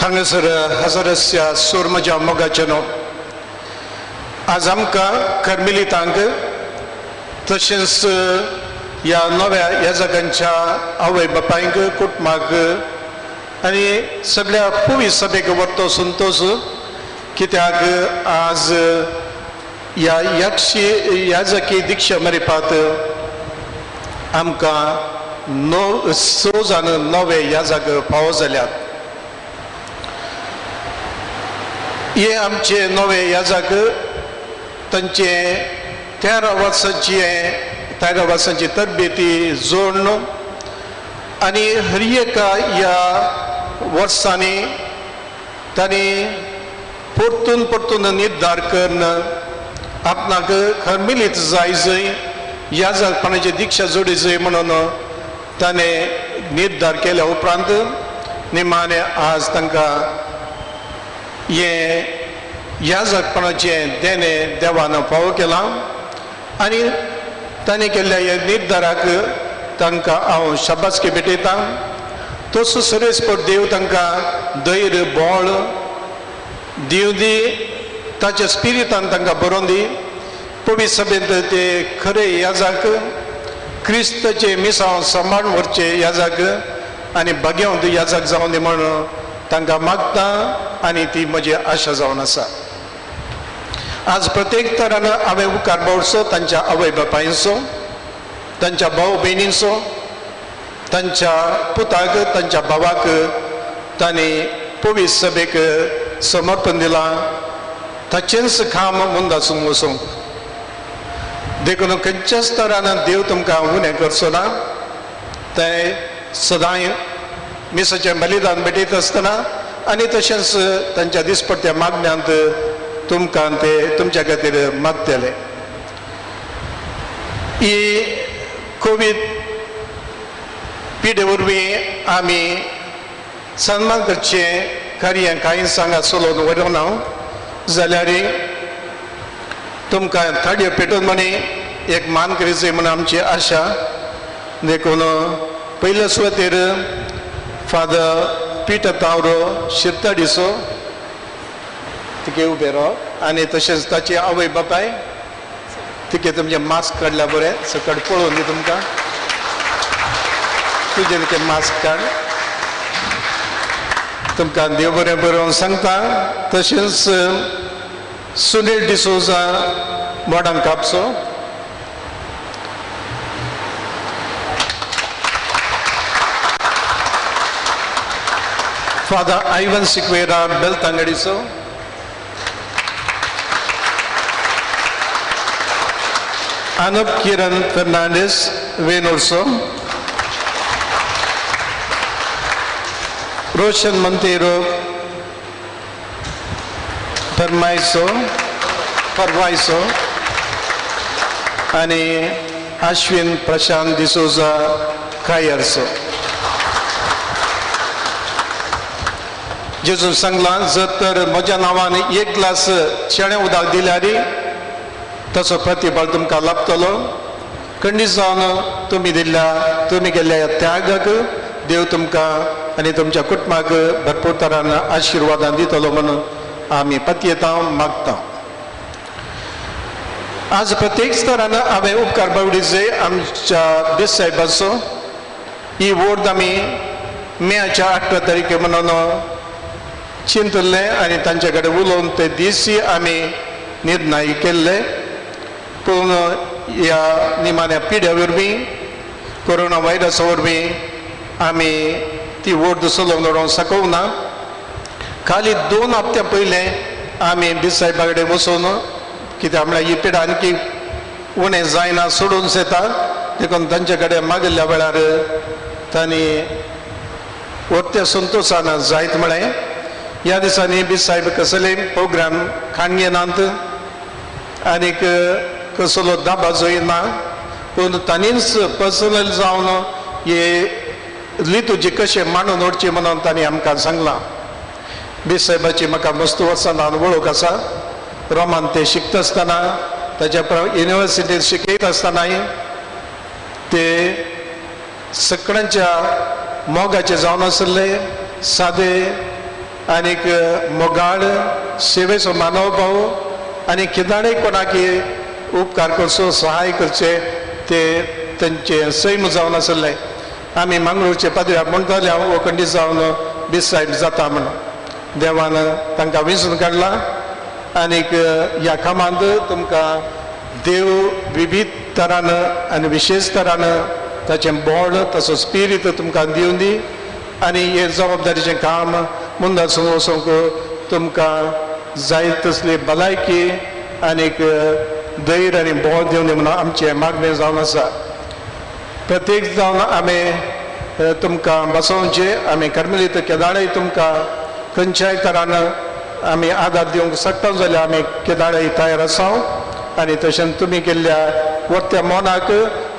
हांगासर हजरस्या सूर म्हज्या मोगाचें न्हू आज आमकां कर्मेलितांक तशेंच ह्या नव्या याजकांच्या आवय बापायंक, कुटुंबाक आनी सगळ्या पुवी सभेक व्हरतो संतोश. कित्याक आज ह्या याक्षी याजकी दिक्षा मरिपात आमकां 9 जाण नवे याजक फावो जाल्यात. हे आमचे नवे याजक तांचे 13 वर्सांची तरबेती जोडण आनी हर एका ह्या वर्सांनी तांणी परतून परतून निर्धार करून आपणाक खरमिलीत जाय जंय याजकपणाची दिक्षा जोडी जाय म्हणून ताणें निर्धार केल्या उपरांत निमाणें आज तांकां हें याजकपणाचें देणें देवान फावो केलां आनी ताणें केल्ल्या ह्या निर्धाराक तांकां हांव शाबासकी भेटयतां. तसो सरेस्पर देव तांकां धैर्य बळ दिवं दी, ताच्या स्पिरितान तांकां बरोवन दी. पवित्र सभेंत ते खरे याजक, क्रिस्ताचे मिसांव सांबाळून व्हरचे याजक आनी भाग्यवंत याजक जावं दी म्हणून तांकां मागता आनी ती म्हजी आशा जावन आसा. आज प्रत्येक तरान हांवें उपकार बावडचो तांच्या आवय बापायंचो, तांच्या भाव भयणींचो, तांच्या पुताक, तांच्या भावाक तांणी पवित्र सभेक समर्पण दिलां. ताचेंच काम मुंदासून वचूंक देखून खंयच्याच तरान देव तुमकां उणें करचो ना. तें सदांय मिसाचें बलिदान भेटयत आसतना आनी तशेंच तांच्या दिसपट्ट्या मागण्यांत तुमकां ते तुमच्या खातीर मागतले. ही कोवीड पिडे वरवीं आमी सन्मान करचें कार्य कांय सांगा चलोवन व्हरूंक ना जाल्यार तुमकां ताळयो पेटोवन म्हणी एक मान करीत म्हूण आमची आशा. देखून पयले सुवातेर फादर पीटर तावरो शिरतडीचो तिके उबे राव आनी तशेंच ताची आवय बापाय तिके तुमचें मास्क काडल्या बरें सकट पळोवन दी तुमकां तुजें तिके मास्क काड तुमकां देव बरें बरोवन सांगता. तशेंच सुनील डिसोजा मोडांग कापसो फादर आयवन सिक्वेरा बेलतांगडीचो अनुप किरण फेर्नांडीस वेनूरचो रोशन मंतेरो फरमायसो फरवायसो आनी अश्विन प्रशांत डिसोजा कायरसो. जेजून सांगलां जर तर म्हज्या नांवान एक ग्लास शेळें उदक दिल्यार तसो प्रतिफळ तुमकां लाभतलो. खंडीत जावन तुमी दिल्ल्या तुमी केल्ल्या ह्या त्यागाक देव तुमकां आनी तुमच्या कुटुंबाक भरपूर तरान आशिर्वादान दितलो म्हणून आमी पतयेता मागता. आज प्रत्येक स्तरान हांवें उपकार बावडीचे आमच्या बेस साहेबाचो ही वोर्द आमी मेच्या 18 तारखे म्हणून चिंतलें आनी तांचे कडेन उलोवन ते दीस आमी निर्णय केल्ले. पूण ह्या निमाण्या पिड्या वरवीं कोरोना व्हायरसा वरवीं आमी ती वोर्द चलोवन दवरूंक शकूंक ना. खाली 2 हप्त्या पयलें आमी बीस साहेबा कडेन वचून कित्याक म्हळ्यार ही पिडा आणखी उणें जायना सोडून येता देखून तांचे कडेन मागिल्ल्या वेळार तांणी वर्त्या संतोशान जायत म्हळें. ह्या दिसांनी बीस साहेब कसले प्रोग्राम खाण घेनात आनीक कसलो दाबाजोय ना पूण तांणीच पर्सनल जावन हे लितूजी कशें मांडून व्हरची म्हणून तांणी आमकां सांगलां. बीस साहेबाची म्हाका मस्त वर्सां वळख आसा. रोमान ते शिकता आसतना ताच्या युनिवर्सिटीत शिकयत आसतनाय ते सगळ्यांच्या मोगाचे जावन आशिल्ले सादे आनीक मोगाळ सेवेचो मानवभाव आनी किदाणें कोणाकी उपकार करचो सहाय करचे ते तांचे सैम जावन आशिल्ले. आमी मंगळूरचे पाद्र्याक म्हणटाले हांव हो खंडीत जावन बीस साहेब जाता म्हणून देवान तांकां वेंचून काडला आनीक ह्या कामांत तुमकां देव विविध तरान आनी विशेश तरान ताचें बळ ताचो स्पिरीत तुमकां दिवन दी आनी हे जबाबदारीचें काम मुंदासून वचूंक तुमकां जाय तसली भलायकी आनीक धैर्य आनी बळ दिवन दी म्हणून आमचें मागणें जावन आसा. प्रत्येक जावन आमी तुमकां बसोवचें आमी कर्मलीत केदाळय तुमकां खंयच्याय तरान आमी आदार दिवंक शकता जाल्यार आमी केदाळय तयार आसा आनी तशेंच तुमी केल्ल्या वर्त्या मनाक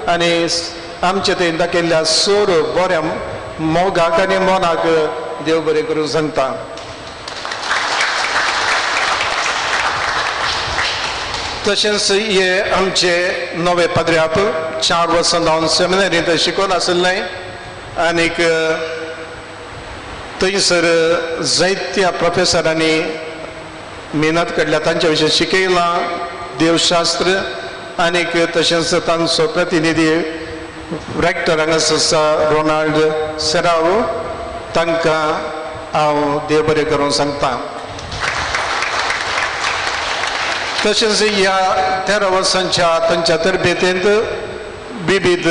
आनी आमचे थंय दाखयल्ल्या सोर बऱ्या मोगाक आनी मनाक देव बरें करूंक सांगता. तशेंच हे आमचे नवे पाद्र्याप 4 वर्सां जावन सेमिनरींत शिकोवन आशिल्लें आनीक थंयसर जायत्या प्रोफेसरांनी मेहनत काडल्या तांच्या विशीं शिकयलां देवशास्त्र आनीक तशेंच तांचो प्रतिनिधी रेक्टर हांगासर आसा रोनाल्ड सेराव तांकां हांव देव बरें करूंक सांगता. तशेंच ह्या 13 वर्सांच्या तांच्या तरबेतेंत विविध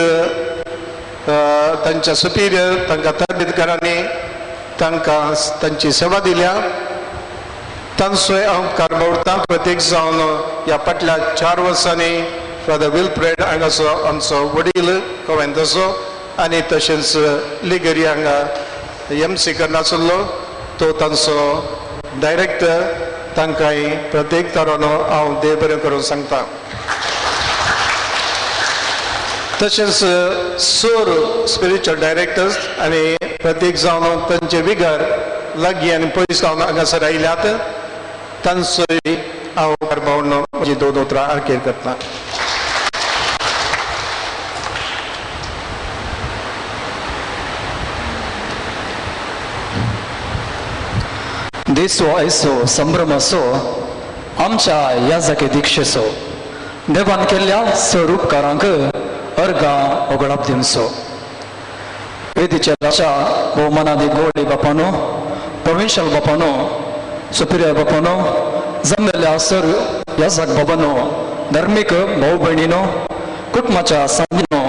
तांच्या सुपिरियर तांकां तरबेतकारांनी तांकां तांची सेवा दिल्या तांचोय हांव उपकार बावडटा. प्रत्येक जावन ह्या फाटल्या 4 वर्सांनी फादर विल्फ्रेड हांगाचो आमचो वडील कोवेंताचो आनी तशेंच लिगरी हांगा एम सी करनासलो तो तांचो डायरेक्टर तांकांय प्रत्येक तरान हांव देव बरें करूंक सांगता. तशेंच सोर स्पिरिच्युअल डायरेक्टर्स आनी प्रत्येक जावन तांचे विगर लागीं आनी पयस जावन हांगासर आयल्यात तांचोय हांव उपकार बावडून म्हजी 2 उतरां आखेर करता. देसो आयचो संभ्रमाचो आमच्या याजकी दीक्षेचो देवान केल्ल्या सर उपकारांक अर्गां ओगळाप दिवचो. वेदीच्या राजा भोवमानादी गोवळी बापानो, प्रोविन्शियल बापानो, सुपिरियर बापानो, जमलेल्या सर याजक बाबानो, धार्मीक भाव भयणीनो, कुटुंबाच्या सांगिनो,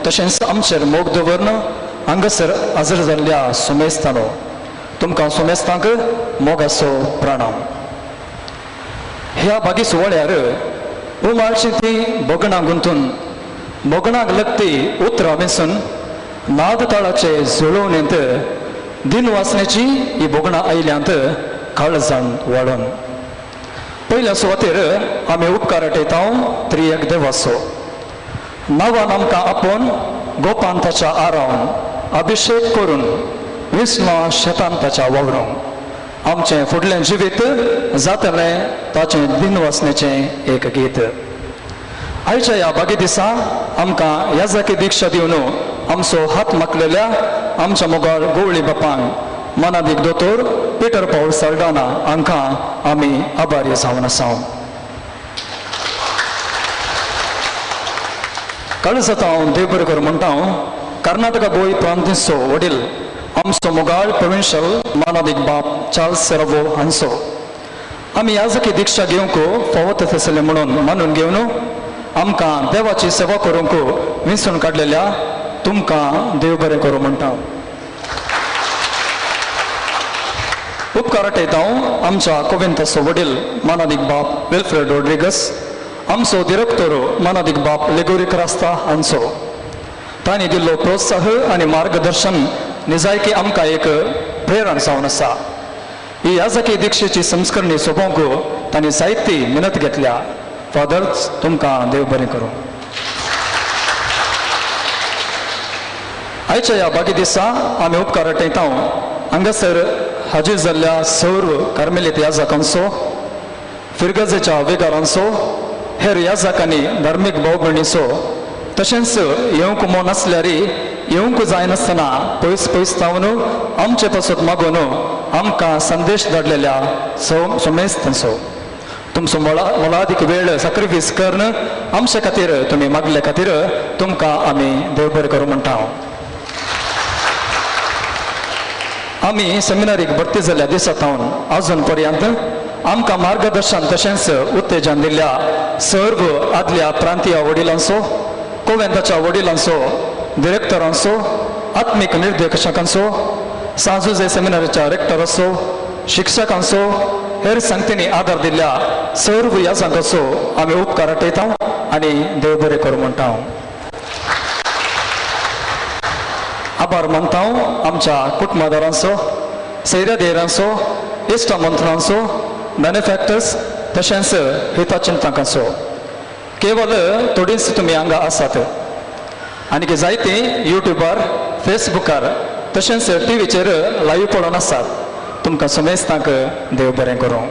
तशेंच आमचेर मोग दवरन हांगासर हाजर जाल्ल्या सुमेस्तानो, तुमकां सुमेस्तांक मोगाचो प्रणाम. ह्या बागी सुवाळ्यार उमाळशी ती भोगणां गुंतून भोगणाक लगती उतरां वेंचून नाद ताळाचे जुळोवणेंत दिन वाचण्याची ही भोगणां आयल्यांत काळजान वाडोवन पयल्या सुवातेर आमी उपकार आठयता त्रियक देवाचो. नांवान आमकां आपोवन गोपान ताच्या आरावन अभिशेक करून विस्मा शेतान ताच्या वावरून आमचें फुडलें जिवीत जातलें ताचें दिन वाचण्याचें एक गीत. आयच्या ह्या बागी दिसा आमकां याजकी दीक्षा दिवन आमचो हात माखलेल्या आमच्या मोगाळ गोवळी बापांक मनादीक दोतोर पिटर पावल साल्डाना हांकां आमी आभारी जावन आसा. काळजांत हांव देव बरें करूं म्हणटा. कर्नाटका गोंय प्रांतीचो वडील आमचो मोगाळ प्रोविन्शियल मानादीक बाप चार्ल्स सेरावो हांचो आमी याजकी दीक्षा घेवंक फावो तसलें म्हणून मानून घेवन आमकां देवाची सेवा करूंक विंचून काडलेल्या तुमकां देव बरें करूं म्हणटा. उपकार आठयता आमच्या कोविंताचो वडील मानादीक बाप विल्फ्रेड रोड्रिगस, आमचो दिरक्तोर मानादीक बाप लेगोरी क्रास्ता हांचो. तांणी दिल्लो प्रोत्साह आनी मार्गदर्शन निजायकी आमकां एक प्रेरण जावन आसा. ही याजकी दीक्षेची संस्करणी सोबोवंक तांणी जायती मेहनत घेतल्या. फादर्स, तुमकां देव बरें करूं. आयच्या ह्या बागी दिसा आमी उपकार आठयता हांगासर हाजीर जाल्ल्या सर्व कार्मेलीत याजकांचो, फिरगजेच्या वेगारांचो, हेर याजकांनी धार्मीक भाव भयणीचो, तशेंच येवंक मोन नासल्यार येवंक जायनासतना पयस पयस जावन आमचे पासत मागून आमकां संदेश धाडलेल्या सोमेस्तांचो. तुमचो मोलादीक वेळ सॅक्रिफायस करून आमचे खातीर तुमी मागले खातीर तुमकां आमी देव बरें करूं म्हणटा. आमी सेमिनारीक भरती जाल्ल्या दिसा सावन आजून पर्यंत आमकां मार्गदर्शन तशेंच उत्तेजन दिल्ल्या सर्व आदल्या प्रांतीय वडिलांचो, कोवेंताच्या वडिलांचो, डिरेक्टरांचो, आत्मीक निर्देशकांचो, सांजुजे सेमिनारीच्या रेक्टराचो, शिक्षकांचो, हेर संगतींनी आदार दिल्ल्या सर्व याजांचो आमी उपकार आठयता आनी देव बरें करूं म्हणटा. आभार मानता आमच्या कुटुंबादारांचो, सैऱ्या देरांचो, इश्टा मंत्रांचो, मॅन्युफॅक्टर्स तशेंच हिताचिंतकांचो. केवल थोडींच तुमी हांगा आसात आनी जायतीं युट्यूबार, फेसबुकार तशेंच टिवीचेर लायव्ह पळोवन आसात. तुमकां समेस्तांक देव बरें करूं.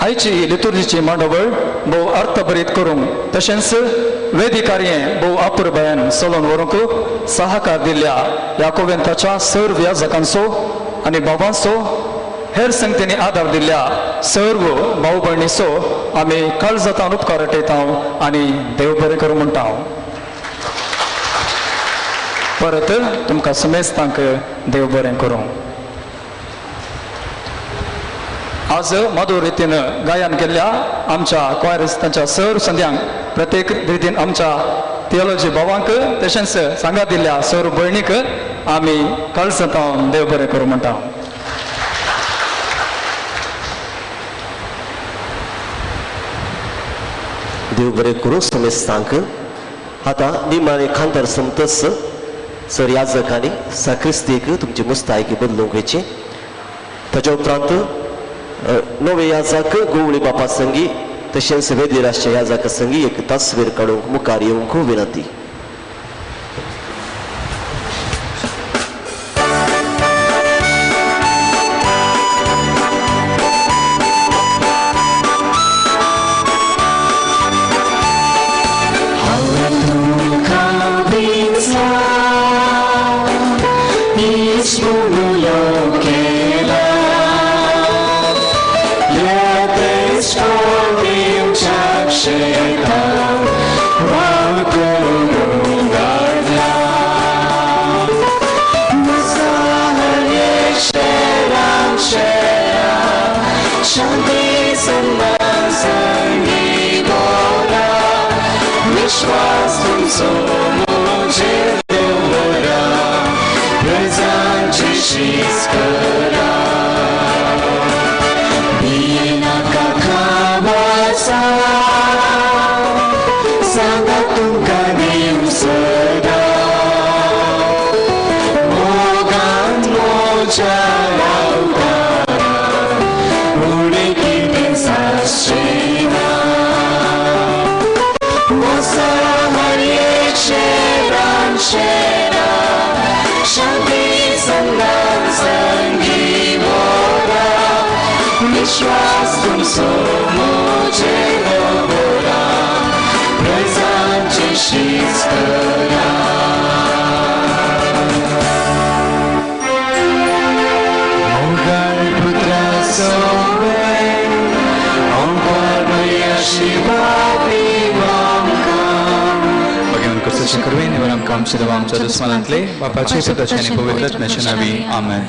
आयची लितुर्जीची मांडावळ भोव अर्थभरीत करूंक तशेंच वेदी कार्य भोव अपुरबायेन चलोवन व्हरूंक सहकार दिल्ल्या ह्या कोवेंताच्या सर्व याजकांचो आनी भावांचो, हेर संगतींनी आदार दिल्ल्या सर्व भाव भयणीचो आमी काळजांत उपकार आठयता आनी देव बरें करूं म्हणटा. परत तुमकां समेस्तांक देव बरें करूं. आज मधुर रितीन गायन केल्ल्या आमच्या क्वायर्स तांच्या सर संद्यांक प्रत्येक रितीन आमच्या थियोलॉजी भावांक तशेंच सांगा दिल्ल्या सर भयणीक आमी काळजांत देव बरें करूं म्हणटा. देव बरें करूं समेस्तांक. आतां निमाणे खांदार समतस सर याजकांनी साक्रिस्तीक तुमची मुस्तायकी बदलूंक वयची. ताच्या उपरांत नवे याजक गोवळी बापा संगी तशेंच वेदी राष्ट्रीय याजका संगी एक तस्वीर काडूंक मुखार येवंक विनंती. It's तुमचो म्हजेर दवरा, प्रजांची शीस करा. भियेनाका खावासा, सांगा तुमकां देव सदा, मोगान मोज्या रावता, उणें कितें सासचें ना. मोसा मारयेचे रानशेरा, शांती संगान संगी मोरा, विश्वास तुमचो म्हजेर दवरा, प्रजांची शीस करा. मोगाळ पुत्रा सोबे, ओंकार मरिया शिवा भगवान क्रिस्ताचे कृपेन निवळ आमकां आमच्या देवा आमच्या दुस्मानांतले बापाचे पुताचे आनी पवित्र आत्म्याच्या नांवी आमेन.